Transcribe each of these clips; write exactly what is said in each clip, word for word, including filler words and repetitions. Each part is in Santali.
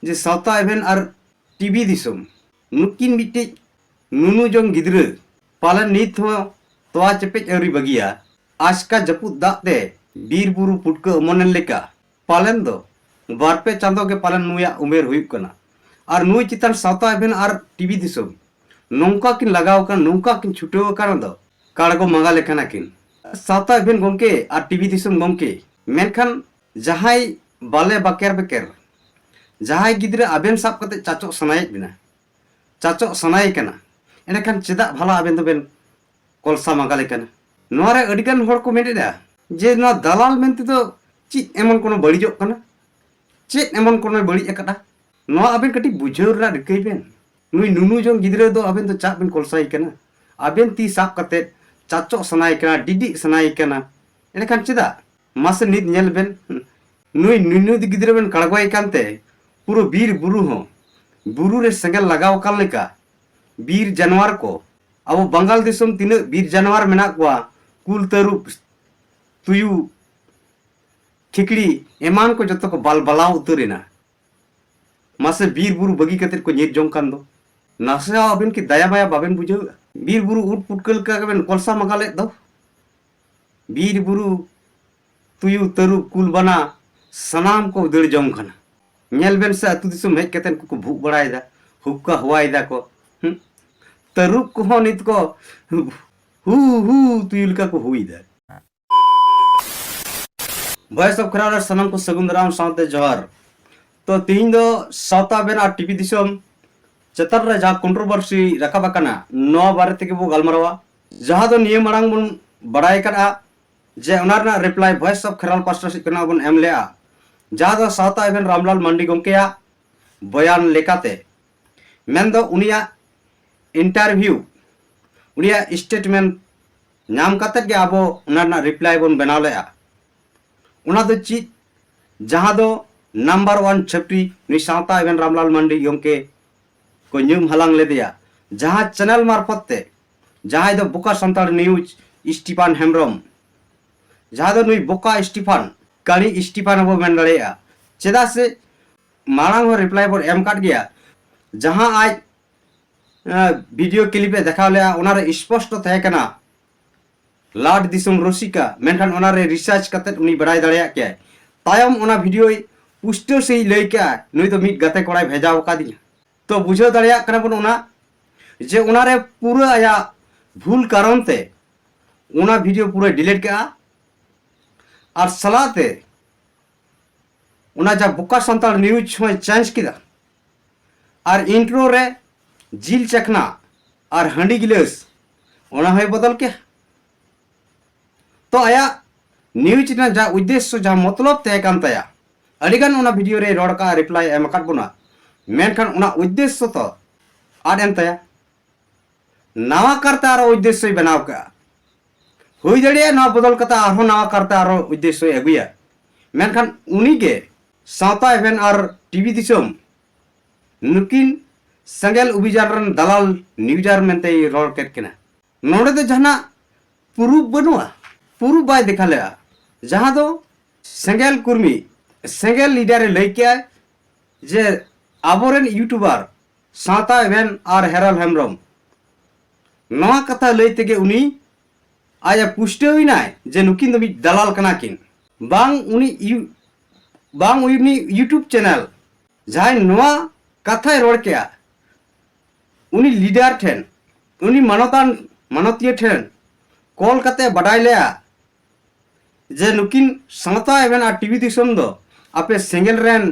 ᱡᱮ ᱥᱟᱶᱛᱟ ᱮᱵᱷᱮᱱ ᱟᱨ ᱴᱤᱵᱷᱤ ᱫᱤᱥᱚᱢ, ᱱᱩᱠᱤᱱ ᱢᱤᱫᱴᱤᱡ ᱱᱩᱱᱩ ᱡᱚᱝ ᱜᱤᱫᱽᱨᱟᱹ ᱯᱟᱞᱮᱱ ᱱᱤᱛ ᱦᱚᱸ ᱛᱚᱣᱟ ᱪᱮᱯᱮᱡ ᱟᱹᱣᱨᱤ ᱵᱟᱹᱜᱤᱭᱟ, ᱟᱪᱠᱟ ᱡᱟᱹᱯᱩᱫ ᱫᱟᱜ ᱛᱮ ᱵᱤᱨ ᱵᱩᱨᱩ ᱯᱩᱴᱠᱟᱹ ᱚᱢᱚᱱᱮᱱ ᱞᱮᱠᱟ ᱯᱟᱞᱮᱱ ᱫᱚ ᱵᱟᱨ ᱯᱮ ᱪᱟᱸᱫᱚ ᱜᱮ ᱯᱟᱞᱮᱱ ᱱᱩᱭᱟᱜ ᱩᱢᱮᱨ ᱦᱩᱭᱩᱜ ᱠᱟᱱᱟ᱾ ᱟᱨ ᱱᱩᱭ ᱪᱮᱛᱟᱱ ᱥᱟᱶᱛᱟ ᱮᱵᱷᱮᱱ ᱟᱨ ᱴᱤᱵᱷᱤ ᱫᱤᱥᱚᱢ ᱱᱚᱝᱠᱟ ᱠᱤᱱ ᱞᱟᱜᱟᱣ ᱟᱠᱟᱱ, ᱱᱚᱝᱠᱟ ᱠᱤᱱ ᱪᱷᱩᱴᱟᱹᱣ ᱟᱠᱟᱱ ᱫᱚ ᱠᱟᱲᱜᱚ ᱢᱟᱸᱜᱟ ᱞᱮᱠᱟᱱᱟ ᱠᱤᱱ᱾ ᱥᱟᱶᱛᱟ ᱮᱵᱷᱮᱱ ᱜᱚᱢᱠᱮ ᱟᱨ ᱴᱤᱵᱷᱤ ᱫᱤᱥᱚᱢ ᱜᱚᱢᱠᱮ, ᱢᱮᱱᱠᱷᱟᱱ ᱡᱟᱦᱟᱸᱭ ᱵᱟᱞᱮ ᱵᱟᱠᱮᱨ ᱵᱮᱠᱮᱨ, ᱡᱟᱦᱟᱸᱭ ᱜᱤᱫᱽᱨᱟᱹ ᱟᱵᱮᱱ ᱥᱟᱵ ᱠᱟᱛᱮ ᱪᱟᱪᱚᱜ ᱥᱟᱱᱟᱭᱮᱫ ᱵᱮᱱᱟ, ᱪᱟᱪᱚᱜ ᱥᱟᱱᱟᱭᱮ ᱠᱟᱱᱟ, ᱮᱸᱰᱮᱠᱷᱟᱱ ᱪᱮᱫᱟᱜ ᱵᱷᱟᱞᱟ ᱟᱵᱮᱱ ᱫᱚᱵᱮᱱ ᱠᱚᱞᱥᱟ ᱢᱟᱸᱜᱟ ᱞᱮ ᱠᱟᱱᱟ? ᱱᱚᱣᱟ ᱨᱮ ᱟᱹᱰᱤᱜᱟᱱ ᱦᱚᱲ ᱠᱚ ᱢᱮᱱᱮᱫᱼᱟ ᱡᱮ ᱱᱚᱣᱟ ᱫᱟᱞᱟᱞ ᱢᱮᱱᱛᱮ ᱫᱚ ᱪᱮᱫ ᱮᱢᱚᱱ ᱠᱳᱱᱳ ᱵᱟᱹᱲᱤᱡᱚᱜ ᱠᱟᱱᱟ? ᱪᱮᱫ ᱮᱢᱚᱱ ᱠᱳᱱᱳᱭ ᱵᱟᱹᱲᱤᱡ ᱟᱠᱟᱫᱼᱟ? ᱱᱚᱣᱟ ᱟᱵᱮᱱ ᱠᱟᱹᱴᱤᱡ ᱵᱩᱡᱷᱟᱹᱣ ᱨᱮᱱᱟᱜ ᱨᱤᱠᱟᱹᱭ ᱵᱮᱱ᱾ ᱱᱩᱭ ᱱᱩᱱᱩ ᱡᱚᱝ ᱜᱤᱫᱽᱨᱟᱹ ᱫᱚ ᱟᱵᱮᱱ ᱫᱚ ᱪᱟᱜ ᱵᱮᱱ ᱠᱚᱞᱥᱟᱭ ᱠᱟᱱᱟ? ᱟᱵᱮᱱ ᱛᱤ ᱥᱟᱵ ᱠᱟᱛᱮ ᱪᱟᱪᱚᱜ ᱥᱟᱱᱟᱭᱮ ᱠᱟᱱᱟ, ᱰᱤᱰᱤᱜ ᱥᱟᱱᱟᱭᱮ ᱠᱟᱱᱟ᱾ ᱮᱸᱰᱮᱠᱷᱟᱱ ᱪᱮᱫᱟᱜ? ᱢᱟᱥᱮ ᱱᱤᱛ ᱧᱮᱞ ᱵᱮᱱ, ᱱᱩᱭ ᱱᱩᱱᱩ ᱜᱤᱫᱽᱨᱟᱹ ᱵᱮᱱ ᱠᱟᱲᱜᱚᱭ ᱠᱟᱱᱛᱮ ᱯᱩᱨᱟᱹ ᱵᱤᱨ ᱵᱩᱨᱩ ᱦᱚᱸ ᱵᱩᱨᱩ ᱨᱮ ᱥᱮᱸᱜᱮᱞ ᱞᱟᱜᱟᱣ ᱟᱠᱟᱱ ᱞᱮᱠᱟ ᱵᱤᱨ ᱡᱟᱱᱣᱟᱨ ᱠᱚ, ᱟᱵᱚ ᱵᱟᱝᱜᱟᱞ ᱫᱤᱥᱚᱢ ᱛᱤᱱᱟᱹᱜ ᱵᱤᱨ ᱡᱟᱱᱣᱟᱨ ᱢᱮᱱᱟᱜ ᱠᱚᱣᱟ, ᱠᱩᱞ, ᱛᱟᱹᱨᱩᱵ, ᱛᱩᱭᱩ, ᱠᱷᱤᱠᱲᱤ ᱮᱢᱟᱱ ᱠᱚ ᱡᱚᱛᱚ ᱠᱚ ᱵᱟᱞ ᱵᱟᱞᱟᱣ ᱩᱛᱟᱹᱨ ᱮᱱᱟ᱾ ᱢᱟᱥᱮ ᱵᱤᱨ ᱵᱩᱨᱩ ᱵᱟᱹᱜᱤ ᱠᱟᱛᱮ ᱠᱚ ᱧᱤᱨ ᱡᱚᱝ ᱠᱟᱱ ᱫᱚ᱾ ᱱᱟᱥᱮ ᱦᱚᱸ ᱟᱵᱮᱱ ᱠᱤ ᱫᱟᱭᱟ ᱢᱟᱭᱟ ᱵᱟᱵᱮᱱ ᱵᱩᱡᱷᱟᱹᱣᱮᱫᱼᱟ? ᱵᱤᱨ ᱵᱩᱨᱩ ᱩᱫ ᱯᱩᱴᱠᱟᱹ ᱞᱮᱠᱟ ᱜᱮᱵᱮᱱ ᱠᱚᱞᱥᱟ ᱢᱟᱜᱟ ᱞᱮᱫ ᱫᱚ᱾ ᱵᱤᱨ ᱵᱩᱨᱩ ᱛᱩᱭᱩ, ᱛᱟᱹᱨᱩᱵ, ᱠᱩᱞ, ᱵᱟᱱᱟ ᱥᱟᱱᱟᱢ ᱠᱚ ᱫᱟᱹᱲ ᱡᱚᱝ ᱠᱟᱱᱟ᱾ ᱧᱮᱞ ᱵᱮᱱ ᱥᱮ, ᱟᱹᱛᱩ ᱫᱤᱥᱚᱢ ᱦᱮᱡ ᱠᱟᱛᱮ ᱠᱚ ᱵᱷᱩᱜ ᱵᱟᱲᱟᱭᱮᱫᱟ, ᱦᱩᱠᱠᱟ ᱦᱚᱣᱟᱭᱮᱫᱟ ᱠᱚ᱾ ᱦᱩᱸ? ᱛᱟᱹᱨᱩᱵ ᱠᱚᱦᱚᱸ ᱱᱤᱛ ᱠᱚ ᱦᱩ ᱦᱩ ᱛᱩᱭᱩ ᱞᱮᱠᱟ ᱠᱚ ᱦᱩᱭᱮᱫᱟ᱾ Voice of Kharar ᱨᱮ ᱥᱟᱱᱟᱢ ᱠᱚ ᱥᱟᱹᱜᱩᱱ ᱫᱟᱨᱟᱢ ᱥᱟᱶᱛᱮ ᱡᱚᱦᱟᱨ᱾ ᱛᱚ, ᱛᱤᱦᱤᱧ ᱫᱚ ᱥᱟᱶᱛᱟ ᱵᱮᱱ ᱟᱨ ᱴᱤᱵᱷᱤ ᱫᱤᱥᱚᱢ ᱪᱮᱛᱟᱱ ᱨᱮ ᱡᱟᱦᱟᱸ controversy ᱨᱟᱠᱟᱵ ᱟᱠᱟᱱᱟ, ᱱᱚᱣᱟ ᱵᱟᱨᱮ ᱛᱮᱜᱮ ᱵᱚ ᱜᱟᱞᱢᱟᱨᱟᱣᱟ᱾ ᱡᱟᱦᱟᱸ ᱫᱚ ᱱᱤᱭᱟᱹ ᱢᱟᱲᱟᱝ ᱵᱚᱱ ᱵᱟᱲᱟᱭ ᱟᱠᱟᱫᱼᱟ ᱡᱮ ᱚᱱᱟ ᱨᱮᱱᱟᱜ reply Voice of Kharar ᱯᱟᱥᱴᱟ ᱥᱮᱫ ᱠᱷᱚᱱᱟᱜ ᱵᱚᱱ ᱮᱢ ᱞᱮᱜᱼᱟ, ᱡᱟᱦᱟᱸ ᱫᱚ ᱥᱟᱶᱛᱟ ᱮᱵᱷᱮᱱ ᱨᱟᱢᱞᱟᱞ ᱢᱟᱱᱰᱤ ᱜᱚᱢᱠᱮᱭᱟᱜ ᱵᱚᱭᱟᱱ ᱞᱮᱠᱟᱛᱮ, ᱢᱮᱱᱫᱚ ᱩᱱᱤᱭᱟᱜ interview, ᱩᱱᱤᱭᱟᱜ statement ᱧᱟᱢ ᱠᱟᱛᱮᱫ ᱜᱮ ᱟᱵᱚ ᱚᱱᱟ ᱨᱮᱱᱟᱜ reply ᱵᱚᱱ ᱵᱮᱱᱟᱣ ᱞᱮᱜᱼᱟ᱾ ᱚᱱᱟ ᱫᱚ ᱪᱮᱫ? ᱡᱟᱦᱟᱸ ᱫᱚ number one ᱪᱷᱟᱹᱯᱨᱤ ᱱᱩᱭ ᱥᱟᱶᱛᱟ ᱮᱵᱷᱮᱱ ᱨᱟᱢᱞᱟᱞ ᱢᱟᱱᱰᱤ ᱜᱚᱢᱠᱮ ᱠᱚ ᱧᱩᱢ ᱦᱟᱞᱟᱝ ᱞᱮᱫᱮᱭᱟ, ᱡᱟᱦᱟᱸ channel ᱢᱟᱨᱯᱷᱚᱛ ᱛᱮ, ᱡᱟᱦᱟᱸᱭ ᱫᱚ ᱵᱚᱠᱟ ᱥᱟᱱᱛᱟᱲ news ᱥᱴᱤᱯᱷᱟᱱ ᱦᱮᱢᱵᱨᱚᱢ, ᱡᱟᱦᱟᱸ ᱫᱚ ᱱᱩᱭ ᱵᱚᱠᱟ ᱥᱴᱤᱯᱷᱟᱱ, ᱠᱟᱹᱲᱤ ᱥᱴᱤᱯᱷᱟᱱ ᱦᱚᱸᱵᱚ ᱢᱮᱱ ᱫᱟᱲᱮᱭᱟᱜᱼᱟ᱾ ᱪᱮᱫᱟᱜ ᱥᱮ ᱢᱟᱲᱟᱝ ᱦᱚᱸ ᱨᱤᱯᱞᱟᱭ ᱵᱚᱱ ᱮᱢ ᱠᱟᱫ ᱜᱮᱭᱟ᱾ ᱡᱟᱦᱟᱸ ᱟᱡ ᱵᱷᱤᱰᱤᱭᱳ ᱠᱞᱤᱯ ᱮ ᱫᱮᱠᱷᱟᱣ ᱞᱮᱫᱼᱟ, ᱚᱱᱟᱨᱮ ᱥᱯᱚᱥᱴᱚ ᱛᱟᱦᱮᱸ ᱠᱟᱱᱟ ᱞᱟᱴ ᱫᱤᱥᱚᱢ ᱨᱩᱥᱤᱠᱟ, ᱢᱮᱱᱠᱷᱟᱱ ᱚᱱᱟᱨᱮ ᱨᱤᱥᱟᱨᱪ ᱠᱟᱛᱮᱫ ᱩᱱᱤ ᱵᱟᱲᱟᱭ ᱫᱟᱲᱮᱭᱟᱜ ᱠᱮᱭᱟᱭ᱾ ᱛᱟᱭᱚᱢ ᱚᱱᱟ ᱵᱷᱤᱰᱤᱭᱳᱭ ᱯᱩᱥᱴᱟᱹᱣ ᱥᱟᱺᱦᱤᱡ ᱞᱟᱹᱭ ᱠᱮᱜᱼᱟ, ᱱᱩᱭ ᱫᱚ ᱢᱤᱫ ᱜᱟᱛᱮ ᱠᱚᱲᱟᱭ ᱵᱷᱮᱡᱟᱣ ᱟᱠᱟᱫᱤᱧᱟ᱾ ᱛᱚ ᱵᱩᱡᱷᱟᱹᱣ ᱫᱟᱲᱮᱭᱟᱜ ᱠᱟᱱᱟ ᱵᱚᱱ ᱚᱱᱟ, ᱡᱮ ᱚᱱᱟᱨᱮ ᱯᱩᱨᱟᱹ ᱟᱭᱟᱜ ᱵᱷᱩᱞ ᱠᱟᱨᱚᱱ ᱛᱮ ᱚᱱᱟ ᱵᱷᱤᱰᱤᱭᱳ ᱯᱩᱨᱟᱹᱭ ᱰᱤᱞᱤᱴ ᱠᱮᱜᱼᱟ᱾ ᱟᱨ ᱥᱟᱞᱟᱜ ᱛᱮ ᱚᱱᱟ ᱡᱟ ᱵᱚᱠᱟ ᱥᱟᱱᱛᱟᱲ ᱱᱤᱭᱩᱡᱽ ᱦᱚᱸᱭ ᱪᱮᱧᱡᱽ ᱠᱮᱫᱟ᱾ ᱟᱨ ᱤᱱᱴᱨᱳ ᱨᱮ ᱡᱤᱞ ᱪᱟᱠᱷᱱᱟ ᱟᱨ ᱦᱟᱺᱰᱤ ᱜᱤᱞᱟᱹᱥ, ᱚᱱᱟ ᱦᱚᱸᱭ ᱵᱚᱫᱚᱞ ᱠᱮᱜᱼᱟ᱾ ᱛᱚ ᱟᱭᱟᱜ ᱱᱤᱭᱩᱡᱽ ᱨᱮᱱᱟᱜ ᱡᱟ ᱩᱫᱽᱫᱮᱥᱥᱚ, ᱡᱟ ᱢᱚᱛᱞᱚᱵ ᱛᱟᱦᱮᱸ ᱠᱟᱱ ᱛᱟᱭᱟ, ᱟᱹᱰᱤᱜᱟᱱ ᱚᱱᱟ ᱵᱷᱤᱰᱤᱭᱳ ᱨᱮᱭ ᱨᱚᱲ ᱠᱟᱜᱼᱟ, ᱨᱤᱯᱞᱟᱭ ᱮᱢ ᱟᱠᱟᱫ ᱵᱚᱱᱟ, ᱢᱮᱱᱠᱷᱟᱱ ᱚᱱᱟ ᱩᱫᱽᱫᱮᱥᱥᱚ ᱛᱚ ᱟᱫ ᱮᱱ ᱛᱟᱭᱟ᱾ ᱱᱟᱣᱟ ᱠᱟᱨᱛᱮ ᱟᱨᱚ ᱩᱫᱽᱫᱮᱥᱥᱚᱭ ᱵᱮᱱᱟᱣ ᱠᱟᱜᱼᱟ᱾ ᱦᱩᱭ ᱫᱟᱲᱮᱭᱟᱜᱼᱟ ᱱᱚᱣᱟ ᱵᱚᱫᱚᱞ ᱠᱟᱛᱮ ᱟᱨᱦᱚᱸ ᱱᱟᱣᱟ ᱠᱟᱨᱛᱮ ᱟᱨᱚ ᱩᱫᱽᱫᱮᱥᱥᱚᱭ ᱟᱹᱜᱩᱭᱟ, ᱢᱮᱱᱠᱷᱟᱱ ᱩᱱᱤᱜᱮ ᱥᱟᱶᱛᱟ ᱮᱵᱷᱮᱱ ᱟᱨ ᱴᱤᱵᱷᱤ ᱫᱤᱥᱚᱢ ᱱᱩᱠᱤᱱ ᱥᱮᱸᱜᱮᱞ ᱚᱵᱷᱤᱡᱟᱱ ᱨᱮᱱ ᱫᱟᱞᱟᱞ ᱱᱤᱭᱩᱡᱟᱨ ᱢᱮᱱᱛᱮᱭ ᱨᱚᱲ ᱠᱮᱫ ᱠᱤᱱᱟ᱾ ᱱᱚᱰᱮ ᱫᱚ ᱡᱟᱦᱟᱱᱟᱜ ᱯᱩᱨᱩᱵ ᱵᱟᱹᱱᱩᱜᱼᱟ, ᱯᱩᱨᱩᱵ ᱵᱟᱭ ᱫᱮᱠᱷᱟ ᱞᱮᱜᱼᱟ᱾ ᱡᱟᱦᱟᱸ ᱫᱚ ᱥᱮᱸᱜᱮᱞ ᱠᱩᱨᱢᱤ, ᱥᱮᱸᱜᱮᱞ ᱞᱤᱰᱟᱨᱮ ᱞᱟᱹᱭ ᱠᱮᱜᱼᱟ ᱡᱮ ᱟᱵᱚᱨᱮᱱ ᱤᱭᱩᱴᱩᱵᱟᱨ ᱥᱟᱶᱛᱟ ᱮᱵᱷᱮᱱ ᱟᱨ ᱦᱮᱨᱟᱞ ᱦᱮᱢᱵᱨᱚᱢ ᱱᱚᱣᱟ ᱠᱟᱛᱷᱟ ᱞᱟᱹᱭ ᱛᱮᱜᱮ ᱩᱱᱤ ᱟᱡ ᱮ ᱯᱩᱥᱴᱟᱹᱣ ᱮᱱᱟᱭ ᱡᱮ ᱱᱩᱠᱤᱱ ᱫᱚ ᱢᱤᱫ ᱫᱟᱞᱟᱞ ᱠᱟᱱᱟ ᱠᱤᱱ᱾ ᱵᱟᱝ ᱩᱱᱤ ᱤᱭᱩ-, ᱵᱟᱝ ᱩᱱᱤ YouTube ᱪᱮᱱᱮᱞ ᱡᱟᱦᱟᱸᱭ ᱱᱚᱣᱟ ᱠᱟᱛᱷᱟᱭ ᱨᱚᱲ ᱠᱮᱜᱼᱟ, ᱩᱱᱤ ᱞᱤᱰᱟᱨ ᱴᱷᱮᱱ, ᱩᱱᱤ ᱢᱟᱱᱚᱛᱟᱱ ᱢᱟᱱᱚᱛᱤᱭᱟᱹ ᱴᱷᱮᱱ ᱠᱚᱞ ᱠᱟᱛᱮ ᱵᱟᱰᱟᱭ ᱞᱮᱜᱼᱟ ᱡᱮ ᱱᱩᱠᱤᱱ ᱥᱟᱶᱛᱟ ᱮᱵᱷᱮᱱ ᱟᱨ ᱴᱤᱵᱷᱤ ᱫᱤᱥᱚᱢ ᱫᱚ ᱟᱯᱮ ᱥᱮᱸᱜᱮᱞ ᱨᱮᱱ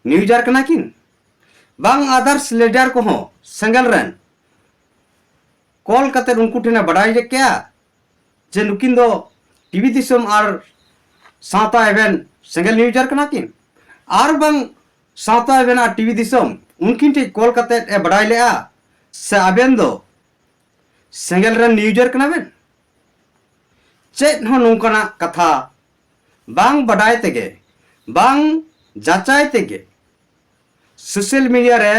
ᱱᱤᱭᱩᱡᱟᱨ ᱠᱟᱱᱟ ᱠᱤᱱ? ᱵᱟᱝ others ᱞᱤᱰᱟᱨ ᱠᱚᱦᱚᱸ ᱥᱮᱸᱜᱮᱞ ᱨᱮᱱ ᱠᱚᱞ ᱠᱟᱛᱮ ᱩᱱᱠᱩ ᱴᱷᱮᱱᱮ ᱵᱟᱰᱟᱭ ᱠᱮᱜᱼᱟ ᱡᱮ ᱱᱩᱠᱤᱱ ᱫᱚ ᱴᱤᱵᱷᱤ ᱫᱤᱥᱚᱢ ᱟᱨ ᱥᱟᱶᱛᱟ ᱮᱵᱷᱮᱱ ᱥᱮᱸᱜᱮᱞ ᱱᱤᱭᱩᱡᱟᱨ ᱠᱟᱱᱟ ᱠᱤᱱ? ᱟᱨ ᱵᱟᱝ ᱥᱟᱶᱛᱟ ᱮᱵᱷᱮᱱ ᱟᱨ ᱴᱤᱵᱷᱤ ᱫᱤᱥᱚᱢ ᱩᱱᱠᱤᱱ ᱴᱷᱮᱱ ᱠᱚᱞ ᱠᱟᱛᱮ ᱮ ᱵᱟᱰᱟᱭ ᱞᱮᱜᱼᱟ ᱥᱮ ᱟᱵᱮᱱ ᱫᱚ ᱥᱮᱸᱜᱮᱞ ᱨᱮᱱ ᱱᱤᱭᱩᱡᱟᱨ ᱠᱟᱱᱟ ᱵᱮᱱ? ᱪᱮᱫ ᱦᱚᱸ ᱱᱚᱝᱠᱟᱱᱟᱜ ᱠᱟᱛᱷᱟ ᱵᱟᱝ ᱵᱟᱰᱟᱭ ᱛᱮᱜᱮ, ᱵᱟᱝ ᱡᱟᱪᱟᱭ ᱛᱮᱜᱮ ᱥᱳᱥᱟᱞ ᱢᱤᱰᱤᱭᱟ ᱨᱮ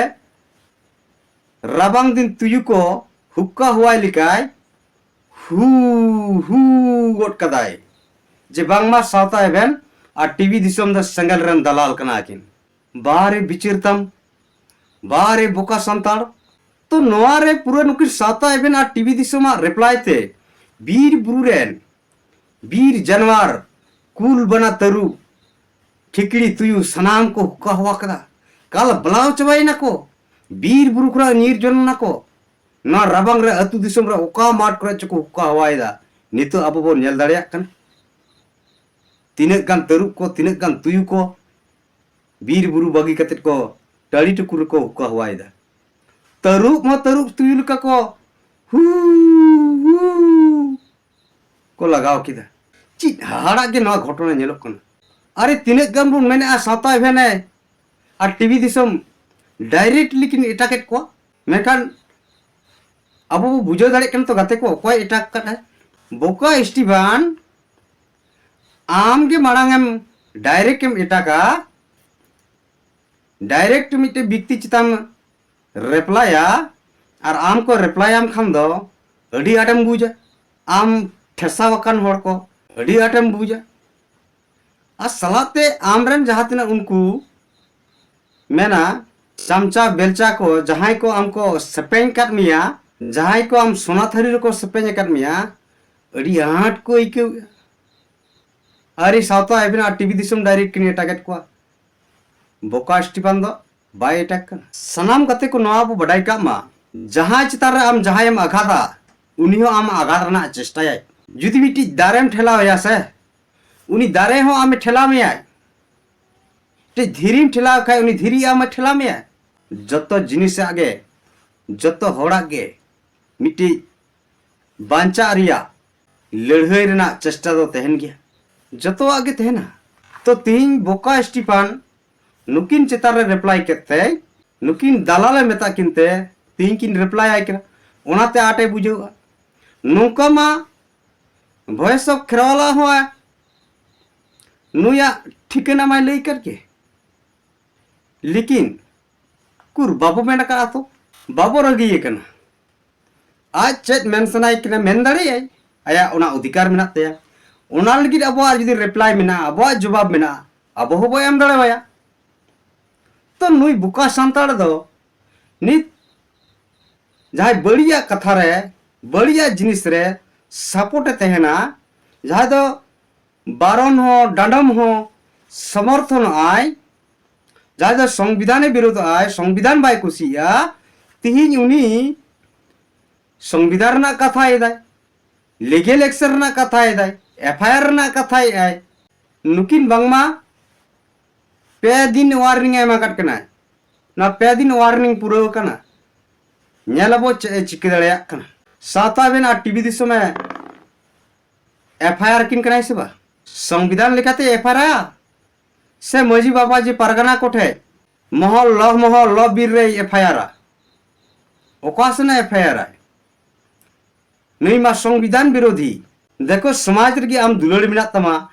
ᱨᱟᱵᱟᱝ ᱫᱤᱱ ᱛᱩᱭᱩ ᱠᱚ ᱦᱩᱠᱠᱟ ᱦᱚᱣᱟᱭ ᱞᱮᱠᱟᱭ ᱦᱩ ᱦᱩ ᱜᱚᱫ ᱠᱟᱫᱟᱭ ᱡᱮ ᱵᱟᱝᱢᱟ ᱥᱟᱶᱛᱟ ᱮᱵᱷᱮᱱ ᱟᱨ ᱴᱤᱵᱷᱤ ᱫᱤᱥᱚᱢ ᱫᱚ ᱥᱮᱸᱜᱮᱞ ᱨᱮᱱ ᱫᱟᱞᱟᱞ ᱠᱟᱱᱟ ᱠᱤᱱ᱾ ᱵᱟᱨᱮ ᱵᱤᱪᱟᱹᱨ ᱛᱟᱢ, ᱵᱟᱨᱮ ᱵᱚᱠᱟ ᱥᱟᱱᱛᱟᱲ᱾ ᱛᱚ ᱱᱚᱣᱟ ᱨᱮ ᱯᱩᱨᱟᱹ ᱱᱩᱠᱤᱱ ᱥᱟᱶᱛᱟ ᱮᱵᱷᱮᱱ ᱟᱨ ᱴᱤᱵᱷᱤ ᱫᱤᱥᱚᱢᱟᱜ ᱨᱮᱯᱞᱟᱭ ᱛᱮ ᱵᱤᱨ ᱵᱩᱨᱩ ᱨᱮᱱ ᱵᱤᱨ ᱡᱟᱱᱣᱟᱨ, ᱠᱩᱞ, ᱵᱟᱱᱟ, ᱛᱟᱹᱨᱩᱵ, ᱠᱷᱤᱠᱲᱤ, ᱛᱩᱭᱩ ᱥᱟᱱᱟᱢ ᱠᱚ ᱦᱩᱠᱟ ᱦᱚᱣᱟ ᱠᱮᱫᱟ᱾ ᱠᱟᱞ ᱵᱟᱞᱟᱣ ᱪᱟᱵᱟᱭᱮᱱᱟ ᱠᱚ, ᱵᱤᱨ ᱵᱩᱨᱩ ᱠᱷᱚᱱᱟᱜ ᱧᱤᱨ ᱡᱚᱱ ᱱᱟᱠᱚ᱾ ᱱᱚᱣᱟ ᱨᱟᱵᱟᱝ ᱨᱮ ᱟᱹᱛᱩ ᱫᱤᱥᱚᱢ ᱨᱮ ᱚᱠᱟ ᱢᱟᱴᱷ ᱠᱚᱨᱮ ᱪᱚᱠᱚ ᱦᱩᱠᱟ ᱦᱚᱣᱟᱭᱮᱫᱟ, ᱱᱤᱛᱚᱜ ᱟᱵᱚ ᱵᱚᱱ ᱧᱮᱞ ᱫᱟᱲᱮᱭᱟᱜ ᱠᱟᱱᱟ᱾ ᱛᱤᱱᱟᱹᱜ ᱜᱟᱱ ᱛᱟᱹᱨᱩᱵ ᱠᱚ, ᱛᱤᱱᱟᱹᱜ ᱜᱟᱱ ᱛᱩᱭᱩ ᱠᱚ ᱵᱤᱨ ᱵᱩᱨᱩ ᱵᱟᱹᱜᱤ ᱠᱟᱛᱮᱫ ᱠᱚ ᱴᱟᱺᱰᱤ ᱴᱩᱠᱩᱨ ᱨᱮᱠᱚ ᱦᱩᱠᱟ ᱦᱚᱣᱟᱭᱮᱫᱟ᱾ ᱛᱟᱹᱨᱩᱵ ᱦᱚᱸ ᱛᱟᱹᱨᱩᱵ ᱛᱩᱭᱩ ᱞᱮᱠᱟ ᱠᱚ ᱦᱩ ᱦᱩ ᱠᱚ ᱞᱟᱜᱟᱣ ᱠᱮᱫᱟ᱾ ᱪᱮᱫ ᱦᱟᱦᱟᱲᱟᱜ ᱜᱮ ᱱᱚᱣᱟ ᱜᱷᱚᱴᱚᱱᱟ ᱧᱮᱞᱚᱜ ᱠᱟᱱᱟ᱾ ᱟᱨᱮ, ᱛᱤᱱᱟᱹᱜ ᱜᱟᱱ ᱵᱚᱱ ᱢᱮᱱᱮᱜᱼᱟ ᱥᱟᱶᱛᱟ ᱮᱵᱷᱮᱱ ᱮ ᱟᱨ ᱴᱤᱵᱷᱤ ᱫᱤᱥᱚᱢ ᱰᱟᱭᱨᱮᱠᱴ ᱞᱮᱠᱤᱱ ᱮᱴᱟᱜᱮᱫ ᱠᱚᱣᱟ, ᱢᱮᱱᱠᱷᱟᱱ ᱟᱵᱚ ᱵᱚ ᱵᱩᱡᱷᱟᱹᱣ ᱫᱟᱲᱮᱭᱟᱜ ᱠᱟᱱᱟ ᱛᱚ ᱜᱟᱛᱮ ᱠᱚ, ᱚᱠᱚᱭ ᱮᱴᱟᱜ ᱠᱟᱫᱟᱭ? ᱵᱚᱠᱟ ᱥᱴᱤᱵᱷᱟᱱ, ᱟᱢ ᱜᱮ ᱢᱟᱲᱟᱝ ᱮᱢ ᱰᱟᱭᱨᱮᱠᱴ ᱮᱢ ᱮᱴᱟᱜᱟ, ᱰᱟᱭᱨᱮᱠᱴ ᱢᱤᱫᱴᱮᱱ ᱵᱮᱠᱛᱤ ᱪᱮᱛᱟᱱ ᱨᱮᱯᱞᱟᱭᱟ, ᱟᱨ ᱟᱢ ᱠᱚ ᱨᱮᱯᱞᱟᱭᱟᱢ ᱠᱷᱟᱱ ᱫᱚ ᱟᱹᱰᱤ ᱟᱸᱴᱮᱢ ᱵᱩᱡᱟ᱾ ᱟᱢ ᱴᱷᱮᱥᱟᱣ ᱟᱠᱟᱱ ᱦᱚᱲ ᱠᱚ ᱟᱹᱰᱤ ᱟᱸᱴᱮᱢ ᱵᱩᱡᱟ᱾ ᱟᱨ ᱥᱟᱞᱟᱜ ᱛᱮ ᱟᱢᱨᱮᱱ ᱡᱟᱦᱟᱸ ᱛᱤᱱᱟᱹᱜ ᱩᱱᱠᱩ ᱢᱮᱱᱟ ᱪᱟᱢᱪᱟ ᱵᱮᱞᱪᱟ ᱠᱚ, ᱡᱟᱦᱟᱸᱭ ᱠᱚ ᱟᱢ ᱠᱚ ᱥᱮᱯᱮᱧ ᱠᱟᱫ ᱢᱮᱭᱟ, ᱡᱟᱦᱟᱸᱭ ᱠᱚ ᱟᱢ ᱥᱚᱱᱟ ᱛᱷᱟᱹᱨᱤ ᱨᱮᱠᱚ ᱥᱮᱯᱮᱧ ᱟᱠᱟᱫ ᱢᱮᱭᱟ, ᱟᱹᱰᱤ ᱟᱸᱴ ᱠᱚ ᱟᱹᱭᱠᱟᱹᱣᱮᱫᱼᱟ᱾ ᱟᱹᱨᱤ ᱥᱟᱶᱛᱟ ᱮᱵᱷᱮᱱ ᱟᱨ ᱴᱤᱵᱷᱤ ᱫᱤᱥᱚᱢ ᱰᱟᱭᱨᱮᱠᱴ ᱠᱤᱱ ᱮᱴᱟᱜᱮᱫ ᱠᱚᱣᱟ᱾ ᱵᱚᱠᱟ ᱥᱴᱤᱯᱷᱟᱱ ᱫᱚ ᱵᱟᱭ ᱮᱴᱟᱜ ᱠᱟᱱᱟ᱾ ᱥᱟᱱᱟᱢ ᱜᱟᱛᱮ ᱠᱚ ᱱᱚᱣᱟ ᱵᱚ ᱵᱟᱰᱟᱭ ᱠᱟᱜ ᱢᱟ, ᱡᱟᱦᱟᱸᱭ ᱪᱮᱛᱟᱱ ᱨᱮ ᱟᱢ ᱡᱟᱦᱟᱸᱭᱮᱢ ᱟᱜᱷᱟᱛᱟ, ᱩᱱᱤ ᱦᱚᱸ ᱟᱢ ᱟᱜᱷᱟᱛ ᱨᱮᱱᱟᱜ ᱪᱮᱥᱴᱟᱭᱟᱭ᱾ ᱡᱩᱫᱤ ᱢᱤᱫᱴᱤᱡ ᱫᱟᱨᱮᱢ ᱴᱷᱮᱞᱟᱣ ᱮᱭᱟ ᱥᱮ, ᱩᱱᱤ ᱫᱟᱨᱮ ᱦᱚᱸ ᱟᱢᱮ ᱴᱷᱮᱞᱟᱣ ᱢᱮᱭᱟᱭ᱾ ᱢᱤᱫᱴᱤᱡ ᱫᱷᱤᱨᱤᱢ ᱴᱷᱮᱞᱟᱣ ᱠᱷᱟᱡ ᱩᱱᱤ ᱫᱷᱤᱨᱤ ᱟᱢᱮ ᱴᱷᱮᱞᱟᱣ ᱢᱮᱭᱟᱭ᱾ ᱡᱚᱛᱚ ᱡᱤᱱᱤᱥᱟᱜ ᱜᱮ, ᱡᱚᱛᱚ ᱦᱚᱲᱟᱜ ᱜᱮ ᱢᱤᱫᱴᱤᱡ ᱵᱟᱧᱪᱟᱜ ᱨᱮᱭᱟᱜ ᱞᱟᱹᱲᱦᱟᱹᱭ ᱨᱮᱱᱟᱜ ᱪᱮᱥᱴᱟ ᱫᱚ ᱛᱟᱦᱮᱱ ᱜᱮᱭᱟ᱾ ᱡᱚᱛᱚᱣᱟᱜ ᱜᱮ ᱛᱟᱦᱮᱱᱟ᱾ ᱛᱚ ᱛᱤᱦᱤᱧ ᱵᱚᱠᱟ ᱥᱴᱤᱯᱷᱟᱱ ᱱᱩᱠᱤᱱ ᱪᱮᱛᱟᱱ ᱨᱮ ᱨᱮᱯᱞᱟᱭ ᱠᱮᱫ ᱛᱮ, ᱱᱩᱠᱤᱱ ᱫᱟᱞᱟᱞᱮ ᱢᱮᱛᱟ ᱠᱤᱱ ᱛᱮ ᱛᱤᱦᱤᱧ ᱠᱤᱱ ᱨᱮᱯᱞᱟᱭ ᱟᱭ ᱠᱟᱱᱟ, ᱚᱱᱟᱛᱮ ᱟᱸᱴᱮ ᱵᱩᱡᱷᱟᱹᱣᱟ᱾ ᱱᱚᱝᱠᱟ ᱢᱟ ᱵᱷᱚᱭᱮᱥ ᱚᱯᱷ ᱠᱷᱮᱨᱣᱟᱞᱟᱜ ᱦᱚᱸ ᱱᱩᱭᱟᱜ ᱴᱷᱤᱠᱟᱹᱱᱟ ᱢᱟᱭ ᱞᱟᱹᱭ ᱠᱟᱫ ᱜᱮ, ᱞᱮᱠᱤᱱ ᱩᱠᱩᱨ ᱵᱟᱵᱚ ᱢᱮᱱ ᱟᱠᱟᱫᱼᱟ ᱛᱚ, ᱵᱟᱵᱚ ᱨᱟᱹᱜᱤᱭᱮ ᱠᱟᱱᱟ᱾ ᱟᱡ ᱪᱮᱫ ᱢᱮᱱ ᱥᱟᱱᱟᱭᱮ ᱠᱟᱱᱟ ᱢᱮᱱ ᱫᱟᱲᱮᱭᱟᱜᱼᱟᱭ, ᱟᱭᱟᱜ ᱚᱱᱟ ᱚᱫᱷᱤᱠᱟᱨ ᱢᱮᱱᱟᱜ ᱛᱟᱭᱟ᱾ ᱚᱱᱟ ᱞᱟᱹᱜᱤᱫ ᱟᱵᱚᱣᱟᱜ ᱡᱩᱫᱤ ᱨᱮᱯᱞᱟᱭ ᱢᱮᱱᱟᱜᱼᱟ, ᱟᱵᱚᱣᱟᱜ ᱡᱚᱵᱟᱵ ᱢᱮᱱᱟᱜᱼᱟ, ᱟᱵᱚ ᱦᱚᱸᱵᱚ ᱮᱢ ᱫᱟᱲᱮᱣᱟᱭᱟ᱾ ᱛᱚ ᱱᱩᱭ ᱵᱚᱠᱟ ᱥᱟᱱᱛᱟᱲ ᱫᱚ ᱱᱤᱛ ᱡᱟᱦᱟᱸᱭ ᱵᱟᱹᱲᱤᱡᱟᱜ ᱠᱟᱛᱷᱟ ᱨᱮ, ᱵᱟᱹᱲᱤᱡᱟᱜ ᱡᱤᱱᱤᱥ ᱨᱮ ᱥᱟᱯᱳᱨᱴ ᱮ ᱛᱟᱦᱮᱱᱟ, ᱡᱟᱦᱟᱸᱭ ᱫᱚ ᱵᱟᱨᱚᱱ ᱦᱚᱸ ᱰᱟᱸᱰᱚᱢ ᱦᱚᱸ ᱥᱚᱢᱚᱨᱛᱷᱚᱱᱚᱜ ᱟᱭ, ᱡᱟᱦᱟᱸᱭ ᱫᱚ ᱥᱚᱝᱵᱤᱫᱷᱟᱱᱮ ᱵᱤᱨᱳᱫᱷᱚᱜ ᱟᱭ, ᱥᱚᱝᱵᱤᱫᱷᱟᱱ ᱵᱟᱭ ᱠᱩᱥᱤᱭᱟᱜᱼᱟ, ᱛᱤᱦᱤᱧ ᱩᱱᱤ ᱥᱚᱝᱵᱤᱫᱷᱟᱱ ᱨᱮᱱᱟᱜ ᱠᱟᱛᱷᱟᱭ ᱮᱫᱟᱭ, ᱞᱤᱜᱮᱞ ᱮᱠᱥᱮᱱ ᱨᱮᱱᱟᱜ ᱠᱟᱛᱷᱟᱭ ᱮᱫᱟᱭ, ᱮᱯᱷ ᱟᱭ ᱟᱨ ᱨᱮᱱᱟᱜ ᱠᱟᱛᱷᱟᱭ ᱮᱫᱟᱭ᱾ ᱱᱩᱠᱤᱱ ᱵᱟᱝᱢᱟ ᱯᱮ ᱫᱤᱱ ᱳᱣᱟᱨᱱᱤᱝ ᱮ ᱮᱢ ᱟᱠᱟᱫ ᱠᱤᱱᱟᱭ᱾ ᱱᱚᱣᱟ ᱯᱮ ᱫᱤᱱ ᱳᱣᱟᱨᱱᱤᱝ ᱯᱩᱨᱟᱹᱣ ᱟᱠᱟᱱᱟ᱾ ᱧᱮᱞ ᱟᱵᱚ ᱪᱮᱫ ᱮ ᱪᱤᱠᱟᱹ ᱫᱟᱲᱮᱭᱟᱜ ᱠᱟᱱᱟ᱾ ᱥᱟᱶᱛᱟ ᱵᱮᱱ ᱟᱨ ᱴᱤᱵᱷᱤ ᱫᱤᱥᱚᱢᱮ ᱮᱯᱷ ᱟᱭ ᱟᱨ ᱟᱹᱠᱤᱱ ᱠᱟᱱᱟᱭ ᱥᱮ ᱵᱟᱝ? ᱥᱚᱝᱵᱤᱫᱷᱟᱱ ᱞᱮᱠᱟᱛᱮ ᱮᱯᱷ ᱟᱭ ᱟᱨ ᱥᱮ ᱢᱟᱹᱡᱷᱤ ᱵᱟᱵᱟ ᱡᱮ ᱯᱟᱨᱜᱟᱱᱟ ᱠᱚᱴᱷᱮᱡ ᱢᱚᱦᱚᱞ ᱞᱚ ᱢᱚᱦᱚᱞ ᱞᱚ ᱵᱤᱨ ᱨᱮᱭ ᱮᱯᱷ ᱟᱭ ᱟᱨᱟ? ᱚᱠᱟ ᱥᱮᱱᱟᱜ ᱮᱯᱷ ᱟᱭ ᱟᱨ ᱟᱭ? ᱱᱩᱭ ᱢᱟ ᱥᱚᱝᱵᱤᱫᱷᱟᱱ ᱵᱤᱨᱳᱫᱷᱤ᱾ ᱫᱮᱠᱷᱚ, ᱥᱚᱢᱟᱡᱽ ᱨᱮᱜᱮ ᱟᱢ ᱫᱩᱞᱟᱹᱲ ᱢᱮᱱᱟᱜ ᱛᱟᱢᱟ,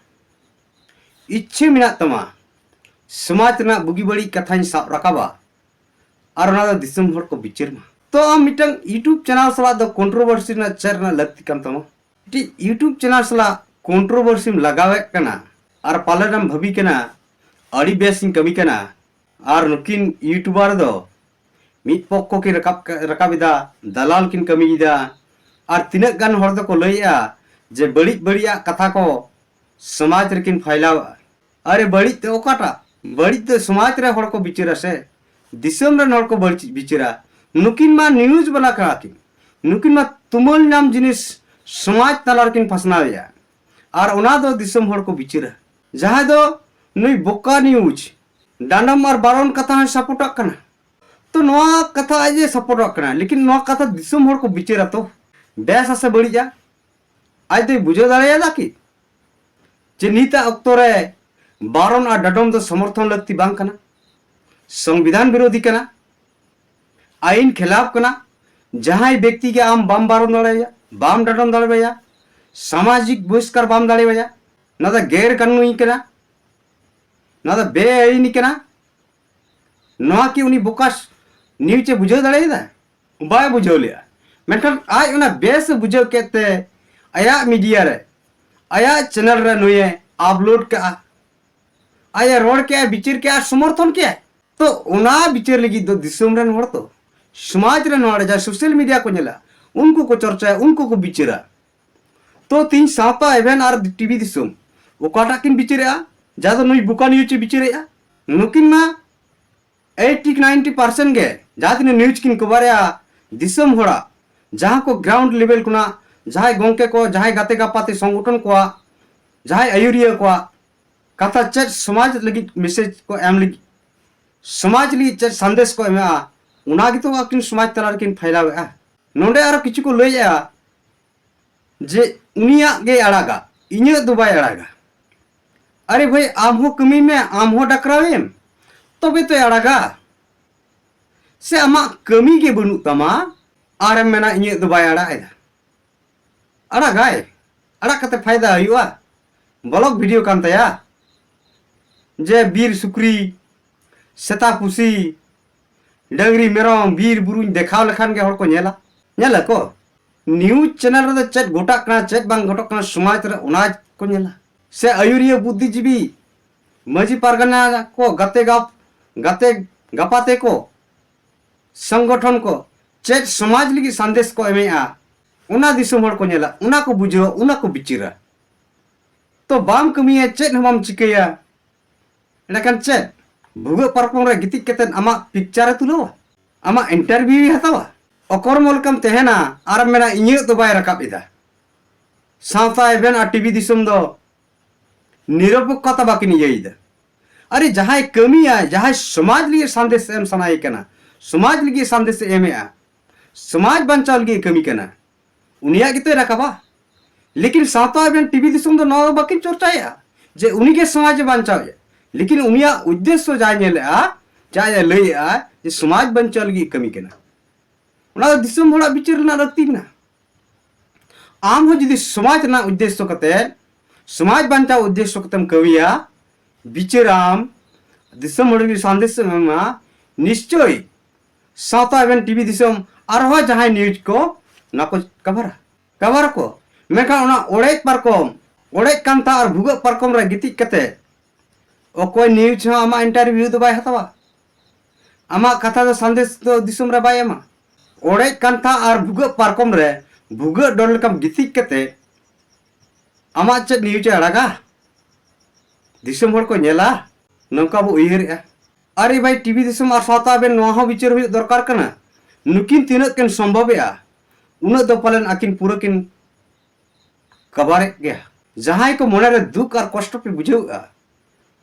ᱤᱪᱪᱷᱟᱹ ᱢᱮᱱᱟᱜ ᱛᱟᱢᱟ, ᱥᱚᱢᱟᱡᱽ ᱨᱮᱱᱟᱜ ᱵᱩᱜᱤ ᱵᱟᱹᱲᱤᱡ ᱠᱟᱛᱷᱟᱧ ᱥᱟᱵ ᱨᱟᱠᱟᱵᱟ, ᱟᱨ ᱚᱱᱟ ᱫᱚ ᱫᱤᱥᱚᱢ ᱦᱚᱲ ᱠᱚ ᱵᱤᱪᱟᱹᱨ ᱢᱟ᱾ ᱛᱚ ᱟᱢ ᱢᱤᱫᱴᱟᱝ YouTube ᱪᱮᱱᱮᱞ ᱥᱟᱞᱟᱜ ᱫᱚ ᱠᱚᱱᱴᱨᱳᱵᱷᱟᱨᱥᱤ ᱨᱮᱱᱟᱜ ᱪᱮᱫ ᱨᱮᱱᱟᱜ ᱞᱟᱹᱠᱛᱤ ᱠᱟᱱ ᱛᱟᱢᱟ? ᱢᱤᱫᱴᱤᱡ YouTube ᱪᱮᱱᱮᱞ ᱥᱟᱞᱟᱜ ᱠᱚᱱᱴᱨᱳᱵᱷᱟᱨᱥᱤᱢ ᱞᱟᱜᱟᱣᱮᱫ ᱠᱟᱱᱟ ᱟᱨ ᱯᱟᱞᱮᱱ ᱮᱢ ᱵᱷᱟᱹᱵᱤ ᱠᱟᱱᱟ ᱟᱹᱰᱤ ᱵᱮᱥ ᱤᱧ ᱠᱟᱹᱢᱤ ᱠᱟᱱᱟ, ᱟᱨ ᱱᱩᱠᱤᱱ YouTuber ᱫᱚ ᱢᱤᱫ ᱯᱚᱠᱠᱷᱚ ᱠᱤᱱ ᱨᱟᱠᱟᱵ, ᱨᱟᱠᱟᱵ ᱮᱫᱟ, ᱫᱟᱞᱟᱞ ᱠᱤᱱ ᱠᱟᱹᱢᱤᱭᱮᱫᱟ᱾ ᱟᱨ ᱛᱤᱱᱟᱹᱜ ᱜᱟᱱ ᱦᱚᱲ ᱫᱚᱠᱚ ᱞᱟᱹᱭᱮᱜᱼᱟ ᱡᱮ ᱵᱟᱹᱲᱤᱡ ᱵᱟᱹᱲᱤᱡᱟᱜ ᱠᱟᱛᱷᱟ ᱠᱚ ᱥᱚᱢᱟᱡᱽ ᱨᱮᱠᱤᱱ ᱯᱷᱟᱭᱞᱟᱣᱮᱜᱼᱟ᱾ ᱟᱨᱮ, ᱵᱟᱹᱲᱤᱡ ᱫᱚ ᱚᱠᱟᱴᱟᱜ? ᱵᱟᱹᱲᱤᱡ ᱫᱚ ᱥᱚᱢᱟᱡᱽ ᱨᱮ ᱦᱚᱲ ᱠᱚ ᱵᱤᱪᱟᱹᱨᱟ ᱥᱮ, ᱫᱤᱥᱚᱢ ᱨᱮᱱ ᱦᱚᱲ ᱠᱚ ᱵᱟᱹᱲᱤᱡ ᱵᱤᱪᱟᱹᱨᱟ᱾ ᱱᱩᱠᱤᱱ ᱢᱟ ᱱᱤᱭᱩᱡᱽ ᱵᱟᱞᱟ ᱠᱟᱱᱟ ᱠᱤᱱ, ᱱᱩᱠᱤᱱ ᱢᱟ ᱛᱩᱢᱟᱹᱞ ᱧᱟᱢ ᱡᱤᱱᱤᱥ ᱥᱚᱢᱟᱡᱽ ᱛᱟᱞᱟ ᱨᱮᱠᱤᱱ ᱯᱟᱥᱱᱟᱣᱮᱜᱼᱟ, ᱟᱨ ᱚᱱᱟ ᱫᱚ ᱫᱤᱥᱚᱢ ᱦᱚᱲ ᱠᱚ ᱵᱤᱪᱟᱹᱨᱟ᱾ ᱡᱟᱦᱟᱸᱭ ᱫᱚ ᱱᱩᱭ ᱵᱚᱠᱟ ᱱᱤᱭᱩᱡᱽ ᱰᱟᱸᱰᱚᱢ ᱟᱨ ᱵᱟᱨᱚᱱ ᱠᱟᱛᱷᱟ ᱦᱚᱸᱭ ᱥᱟᱯᱳᱨᱴᱟᱜ ᱠᱟᱱᱟ, ᱛᱚ ᱱᱚᱣᱟ ᱠᱟᱛᱷᱟ ᱟᱡ ᱮ ᱥᱟᱯᱳᱨᱴᱟᱜ ᱠᱟᱱᱟ, ᱞᱮᱠᱤᱱ ᱱᱚᱣᱟ ᱠᱟᱛᱷᱟ ᱫᱤᱥᱚᱢ ᱦᱚᱲ ᱠᱚ ᱵᱤᱪᱟᱹᱨᱟ ᱛᱚ, ᱵᱮᱥ ᱟᱥᱮ ᱵᱟᱹᱲᱤᱡᱼᱟ? ᱟᱡ ᱫᱚᱭ ᱵᱩᱡᱷᱟᱹᱣ ᱫᱟᱲᱮᱭᱟᱫᱟ ᱠᱤ ᱡᱮ ᱱᱤᱛᱟᱜ ᱚᱠᱛᱚ ᱨᱮ ᱵᱟᱨᱚᱱ ᱟᱨ ᱰᱟᱸᱰᱚᱢ ᱫᱚ ᱥᱚᱢᱚᱨᱛᱷᱚᱱ ᱞᱟᱹᱠᱛᱤ ᱵᱟᱝ ᱠᱟᱱᱟ, ᱥᱚᱝᱵᱤᱫᱷᱟᱱ ᱵᱤᱨᱳᱫᱷᱤ ᱠᱟᱱᱟ, ᱟᱹᱭᱤᱱ ᱠᱷᱤᱞᱟᱯ ᱠᱟᱱᱟ? ᱡᱟᱦᱟᱸᱭ ᱵᱮᱠᱛᱤ ᱜᱮ ᱟᱢ ᱵᱟᱢ ᱵᱟᱨᱚᱱ ᱫᱟᱲᱮᱭᱟᱭᱟ, ᱵᱟᱢ ᱰᱟᱸᱰᱚᱢ ᱫᱟᱲᱮᱭᱟᱭᱟ, ᱥᱟᱢᱟᱡᱤᱠ ᱵᱚᱦᱤᱥᱠᱟᱨ ᱵᱟᱢ ᱫᱟᱲᱮᱭᱟᱭᱟ, ᱱᱚᱣᱟ ᱫᱚ ᱜᱮᱨ ᱠᱟᱹᱱᱩᱱᱤ ᱠᱟᱱᱟ, ᱱᱚᱣᱟ ᱫᱚ ᱵᱮᱟᱹᱭᱤᱱᱤ ᱠᱟᱱᱟ᱾ ᱱᱚᱣᱟ ᱠᱤ ᱩᱱᱤ ᱵᱚᱠᱟᱥ ᱱᱤᱭᱩᱡᱽ ᱮ ᱵᱩᱡᱷᱟᱹᱣ ᱫᱟᱲᱮᱭᱟᱫᱟ? ᱵᱟᱭ ᱵᱩᱡᱷᱟᱹᱣ ᱞᱮᱫᱼᱟ᱾ ᱢᱮᱱᱠᱷᱟᱱ ᱟᱡ ᱚᱱᱟ ᱵᱮᱥ ᱮ ᱵᱩᱡᱷᱟᱹᱣ ᱠᱮᱫ ᱛᱮ ᱟᱭᱟᱜ ᱢᱤᱰᱤᱭᱟ ᱨᱮ, ᱟᱭᱟᱜ ᱪᱮᱱᱮᱞ ᱨᱮ ᱱᱩᱭᱮ ᱟᱯᱞᱳᱰ ᱠᱟᱜᱼᱟ᱾ ᱟᱡ ᱮ ᱨᱚᱲ ᱠᱮᱜᱼᱟ, ᱵᱤᱪᱟᱹᱨ ᱠᱮᱜᱼᱟ, ᱥᱚᱢᱚᱨᱛᱷᱚᱱ ᱠᱮᱜᱼᱟ᱾ ᱛᱚ ᱚᱱᱟ ᱵᱤᱪᱟᱹᱨ ᱞᱟᱹᱜᱤᱫ ᱫᱚ ᱫᱤᱥᱚᱢ ᱨᱮᱱ ᱦᱚᱲ ᱛᱚ, ᱥᱚᱢᱟᱡᱽ ᱨᱮᱱ ᱦᱚᱲ, ᱡᱟᱦᱟᱸᱭ ᱥᱳᱥᱟᱞ ᱢᱤᱰᱤᱭᱟ ᱠᱚ ᱧᱮᱞᱟ, ᱩᱱᱠᱩ ᱠᱚ ᱪᱚᱨᱪᱟᱭᱟ, ᱩᱱᱠᱩ ᱠᱚ ᱵᱤᱪᱟᱹᱨᱟ᱾ ᱛᱚ ᱛᱤᱦᱤᱧ ᱥᱟᱶᱛᱟ ᱮᱵᱷᱮᱱ ᱟᱨ ᱴᱤᱵᱷᱤ ᱫᱤᱥᱚᱢ ᱚᱠᱟᱴᱟᱜ ᱠᱤᱱ ᱵᱤᱪᱟᱹᱨᱮᱜᱼᱟ? ᱡᱟᱦᱟᱸ ᱫᱚ ᱱᱩᱭ ᱵᱚᱠᱟ ᱱᱤᱭᱩᱡᱽ ᱮ ᱵᱤᱪᱟᱹᱨᱮᱜᱼᱟ᱾ ᱱᱩᱠᱤᱱ ᱢᱟ ᱮᱭᱤᱴᱤ ᱱᱟᱭᱤᱱᱴᱤ ᱯᱟᱨᱥᱮᱱᱴ ᱜᱮ ᱡᱟᱦᱟᱸ ᱛᱤᱱᱟᱹᱜ ᱱᱤᱭᱩᱡᱽ ᱠᱤᱱ ᱠᱚᱵᱷᱟᱨᱮᱜᱼᱟ, ᱫᱤᱥᱚᱢ ᱦᱚᱲᱟᱜ ᱡᱟᱦᱟᱸ ᱠᱚ ᱜᱨᱟᱣᱩᱱᱰ ᱞᱮᱵᱮᱞ ᱠᱷᱚᱱᱟᱜ ᱡᱟᱦᱟᱸᱭ ᱜᱚᱢᱠᱮ ᱠᱚ, ᱡᱟᱦᱟᱸᱭ ᱜᱟᱛᱮ ᱜᱟᱯᱟᱛᱮ ᱥᱚᱝᱜᱚᱴᱷᱚᱱ ᱠᱚᱣᱟᱜ, ᱡᱟᱦᱟᱸᱭ ᱟᱹᱭᱩᱨᱤᱭᱟᱹ ᱠᱚᱣᱟᱜ ᱠᱟᱛᱷᱟ, ᱪᱮᱫ ᱥᱚᱢᱟᱡᱽ ᱞᱟᱹᱜᱤᱫ ᱢᱮᱥᱮᱡᱽ ᱠᱚ ᱮᱢ ᱞᱟᱹᱜᱤᱫ, ᱥᱚᱢᱟᱡᱽ ᱞᱟᱹᱜᱤᱫ ᱪᱮᱫ ᱥᱟᱸᱫᱮᱥ ᱠᱚ ᱮᱢᱮᱜᱼᱟ, ᱚᱱᱟ ᱜᱮᱛᱚ ᱟᱹᱠᱤᱱ ᱥᱚᱢᱟᱡᱽ ᱛᱟᱞᱟ ᱨᱮᱠᱤᱱ ᱯᱷᱟᱭᱞᱟᱣᱮᱜᱼᱟ᱾ ᱱᱚᱰᱮ ᱟᱨᱚ ᱠᱤᱪᱷᱩ ᱠᱚ ᱞᱟᱹᱭᱮᱜᱼᱟ ᱡᱮ ᱩᱱᱤᱭᱟᱜ ᱜᱮ ᱟᱲᱟᱜᱟ, ᱤᱧᱟᱹᱜ ᱫᱚ ᱵᱟᱭ ᱟᱲᱟᱜᱟ᱾ ᱟᱨᱮ ᱵᱷᱟᱹᱭ, ᱟᱢ ᱦᱚᱸ ᱠᱟᱹᱢᱤ ᱢᱮ, ᱟᱢ ᱦᱚᱸ ᱰᱟᱠᱨᱟᱣᱮᱢ, ᱛᱚᱵᱮ ᱛᱚᱭ ᱟᱲᱟᱜᱟ᱾ ᱥᱮ ᱟᱢᱟᱜ ᱠᱟᱹᱢᱤ ᱜᱮ ᱵᱟᱹᱱᱩᱜ ᱛᱟᱢᱟ, ᱟᱨᱮᱢ ᱢᱮᱱᱟ ᱤᱧᱟᱹᱜ ᱫᱚ ᱵᱟᱭ ᱟᱲᱟᱜ ᱮᱫᱟ? ᱟᱲᱟᱜᱟᱭ᱾ ᱟᱲᱟᱜ ᱠᱟᱛᱮ ᱯᱷᱟᱭᱫᱟ ᱦᱩᱭᱩᱜᱼᱟ? ᱵᱞᱚᱜ ᱵᱷᱤᱰᱤᱭᱳ ᱠᱟᱱ ᱛᱟᱭᱟ᱾ ᱡᱮ ᱵᱤᱨ ᱥᱩᱠᱨᱤ, ᱥᱮᱛᱟ ᱯᱩᱥᱤ, ᱰᱟᱹᱝᱨᱤ ᱢᱮᱨᱚᱢ, ᱵᱤᱨ ᱵᱩᱨᱩᱧ ᱫᱮᱠᱷᱟᱣ ᱞᱮᱠᱷᱟᱱ ᱜᱮ ᱦᱚᱲ ᱠᱚ ᱧᱮᱞᱟ᱾ ᱧᱮᱞᱟ ᱠᱚ᱾ ᱱᱤᱭᱩᱡᱽ ᱪᱮᱱᱮᱞ ᱨᱮᱫᱚ ᱪᱮᱫ ᱜᱷᱚᱴᱟᱜ ᱠᱟᱱᱟ, ᱪᱮᱫ ᱵᱟᱝ ᱜᱷᱚᱴᱚᱜ ᱠᱟᱱᱟ ᱥᱚᱢᱟᱡᱽ ᱨᱮ, ᱚᱱᱟ ᱠᱚ ᱧᱮᱞᱟ᱾ ᱥᱮ ᱟᱹᱭᱩᱨᱤᱭᱟᱹ ᱵᱩᱫᱽᱫᱷᱤᱡᱤᱵᱤ, ᱢᱟᱹᱡᱷᱤ ᱯᱟᱨᱜᱟᱱᱟ ᱠᱚ, ᱜᱟᱛᱮ ᱜᱟᱯ-, ᱜᱟᱛᱮ ᱜᱟᱯᱟᱛᱮ ᱠᱚ, ᱥᱚᱝᱜᱚᱴᱷᱚᱱ ᱠᱚ ᱪᱮᱫ ᱥᱚᱢᱟᱡᱽ ᱞᱟᱹᱜᱤᱫ ᱥᱟᱸᱫᱮᱥ ᱠᱚ ᱮᱢᱮᱜᱼᱟ, ᱚᱱᱟ ᱫᱤᱥᱚᱢ ᱦᱚᱲ ᱠᱚ ᱧᱮᱞᱟ, ᱚᱱᱟ ᱠᱚ ᱵᱩᱡᱷᱟᱹᱣᱟ, ᱚᱱᱟ ᱠᱚ ᱵᱤᱪᱟᱹᱨᱟ᱾ ᱛᱚ ᱵᱟᱢ ᱠᱟᱹᱢᱤᱭᱟ, ᱪᱮᱫ ᱦᱚᱸ ᱵᱟᱢ ᱪᱤᱠᱟᱹᱭᱟ, ᱮᱸᱰᱮᱠᱷᱟᱱ ᱪᱮᱫ? ᱵᱷᱩᱜᱟᱹᱜ ᱯᱟᱨᱠᱚᱢ ᱨᱮ ᱜᱤᱛᱤᱡ ᱠᱟᱛᱮᱫ ᱟᱢᱟᱜ ᱯᱤᱠᱪᱟᱨᱮ ᱛᱩᱞᱟᱹᱣᱟ? ᱟᱢᱟᱜ ᱤᱱᱴᱟᱨᱵᱷᱤᱭᱩᱭ ᱦᱟᱛᱟᱣᱟ? ᱚᱠᱚᱨᱢᱚ ᱞᱮᱠᱟᱢ ᱛᱟᱦᱮᱱᱟ ᱟᱨᱮᱢ ᱢᱮᱱᱟ, "ᱤᱧᱟᱹᱜ ᱫᱚ ᱵᱟᱭ ᱨᱟᱠᱟᱵ ᱮᱫᱟ"? ᱥᱟᱶᱛᱟ ᱮᱵᱷᱮᱱ ᱟᱨ ᱴᱤᱵᱷᱤ ᱫᱤᱥᱚᱢ ᱫᱚ ᱱᱤᱨᱚᱯᱮᱠᱠᱷᱚᱛᱟ ᱵᱟᱹᱠᱤᱱ ᱤᱭᱟᱹᱭᱮᱫᱟ᱾ ᱟᱨᱮ, ᱡᱟᱦᱟᱸᱭ ᱠᱟᱹᱢᱤᱭᱟᱭ, ᱡᱟᱦᱟᱸᱭ ᱥᱚᱢᱟᱡᱽ ᱞᱟᱹᱜᱤᱫ ᱥᱟᱸᱫᱮᱥ ᱮᱢ ᱥᱟᱱᱟᱭᱮ ᱠᱟᱱᱟ, ᱥᱚᱢᱟᱡᱽ ᱞᱟᱹᱜᱤᱫ ᱥᱟᱸᱫᱮᱥ ᱮ ᱮᱢᱮᱜᱼᱟ, ᱥᱚᱢᱟᱡᱽ ᱵᱟᱧᱪᱟᱣ ᱞᱟᱹᱜᱤᱫ ᱮ ᱠᱟᱹᱢᱤ ᱠᱟᱱᱟ, ᱩᱱᱤᱭᱟᱜ ᱜᱮᱛᱚᱭ ᱨᱟᱠᱟᱵᱟ᱾ ᱞᱮᱠᱤᱱ ᱥᱟᱶᱛᱟ ᱮᱵᱷᱮᱱ ᱴᱤᱵᱷᱤ ᱫᱤᱥᱚᱢ ᱫᱚ ᱱᱚᱣᱟ ᱫᱚ ᱵᱟᱹᱠᱤᱱ ᱪᱚᱨᱪᱟᱭᱮᱜᱼᱟ ᱡᱮ ᱩᱱᱤᱜᱮ ᱥᱚᱢᱟᱡᱽ ᱮ ᱵᱟᱧᱪᱟᱣᱮᱜᱼᱟ᱾ ᱞᱮᱠᱤᱱ ᱩᱱᱤᱭᱟᱜ ᱩᱫᱽᱫᱮᱥᱥᱚ ᱡᱟᱭ ᱧᱮᱞᱮᱜᱼᱟ, ᱡᱟᱭ ᱞᱟᱹᱭᱮᱜᱼᱟ ᱡᱮ ᱥᱚᱢᱟᱡᱽ ᱵᱟᱧᱪᱟᱣ ᱞᱟᱹᱜᱤᱫ ᱮ ᱠᱟᱹᱢᱤ ᱠᱟᱱᱟ, ᱚᱱᱟ ᱫᱚ ᱫᱤᱥᱚᱢ ᱦᱚᱲᱟᱜ ᱵᱤᱪᱟᱹᱨ ᱨᱮᱱᱟᱜ ᱞᱟᱹᱠᱛᱤ ᱢᱮᱱᱟᱜᱼᱟ᱾ ᱟᱢ ᱦᱚᱸ ᱡᱩᱫᱤ ᱥᱚᱢᱟᱡᱽ ᱨᱮᱱᱟᱜ ᱩᱫᱽᱫᱮᱥᱥᱚ ᱠᱟᱛᱮ, ᱥᱚᱢᱟᱡᱽ ᱵᱟᱧᱪᱟᱣ ᱩᱫᱽᱫᱮᱥᱥᱚ ᱠᱟᱛᱮᱢ ᱠᱟᱹᱢᱤᱭᱟ, ᱵᱤᱪᱟᱹᱨᱟᱢ, ᱫᱤᱥᱚᱢ ᱦᱚᱲ ᱞᱟᱹᱜᱤᱫ ᱥᱟᱸᱫᱮᱥ ᱮᱢ ᱮᱢᱟ, ᱱᱤᱥᱪᱳᱭ ᱥᱟᱶᱛᱟ ᱮᱵᱷᱮᱱ ᱴᱤᱵᱷᱤ ᱫᱤᱥᱚᱢ ᱟᱨᱦᱚᱸ ᱡᱟᱦᱟᱸᱭ ᱱᱤᱭᱩᱡᱽ ᱠᱚ, ᱚᱱᱟ ᱠᱚ ᱠᱟᱵᱷᱟᱨᱟ, ᱠᱟᱵᱷᱟᱨ ᱠᱚ᱾ ᱢᱮᱱᱠᱷᱟᱱ ᱚᱱᱟ ᱚᱲᱮᱡ ᱯᱟᱨᱠᱚᱢ, ᱚᱲᱮᱡ ᱠᱟᱱᱛᱷᱟ ᱟᱨ ᱵᱷᱩᱜᱟᱹᱜ ᱯᱟᱨᱠᱚᱢ ᱨᱮ ᱜᱤᱛᱤᱡ ᱠᱟᱛᱮ ᱚᱠᱚᱭ ᱱᱤᱭᱩᱡᱽ ᱦᱚᱸ ᱟᱢᱟᱜ ᱤᱱᱴᱟᱨᱵᱷᱤᱭᱩ ᱫᱚ ᱵᱟᱭ ᱦᱟᱛᱟᱣᱟ᱾ ᱟᱢᱟᱜ ᱠᱟᱛᱷᱟ ᱫᱚ ᱥᱟᱸᱫᱮᱥ ᱫᱚ ᱫᱤᱥᱚᱢ ᱨᱮ ᱵᱟᱭ ᱮᱢᱟ᱾ ᱚᱲᱮᱡ ᱠᱟᱱᱛᱷᱟ ᱟᱨ ᱵᱷᱩᱜᱟᱹᱜ ᱯᱟᱨᱠᱚᱢ ᱨᱮ ᱵᱷᱩᱜᱟᱹᱜ ᱰᱚᱞ ᱞᱮᱠᱟᱢ ᱜᱤᱛᱤᱡ ᱠᱟᱛᱮ ᱟᱢᱟᱜ ᱪᱮᱫ ᱱᱤᱭᱩᱡᱽ ᱮ ᱟᱲᱟᱜᱟ? ᱫᱤᱥᱚᱢ ᱦᱚᱲ ᱠᱚ ᱧᱮᱞᱟ, ᱱᱚᱝᱠᱟ ᱵᱚ ᱩᱭᱦᱟᱹᱨᱮᱜᱼᱟ᱾ ᱟᱨᱮ ᱵᱷᱟᱭ, ᱴᱤᱵᱷᱤ ᱫᱤᱥᱚᱢ ᱟᱨ ᱥᱟᱶᱛᱟ ᱟᱵᱮᱱ ᱱᱚᱣᱟ ᱦᱚᱸ ᱵᱤᱪᱟᱹᱨ ᱦᱩᱭᱩᱜ ᱫᱚᱨᱠᱟᱨ ᱠᱟᱱᱟ᱾ ᱱᱩᱠᱤᱱ ᱛᱤᱱᱟᱹᱜ ᱠᱤᱱ ᱥᱚᱢᱵᱷᱚᱵᱮᱜᱼᱟ, ᱩᱱᱟᱹᱜ ᱫᱚ ᱯᱟᱞᱮᱱ ᱟᱹᱠᱤᱱ ᱯᱩᱨᱟᱹ ᱠᱤᱱ ᱠᱟᱵᱟᱨᱮᱫ ᱜᱮᱭᱟ᱾ ᱡᱟᱦᱟᱸᱭ ᱠᱚ ᱢᱚᱱᱮᱨᱮ ᱫᱩᱠ ᱟᱨ ᱠᱚᱥᱴᱚ ᱯᱮ ᱵᱩᱡᱷᱟᱹᱣᱮᱜᱼᱟ,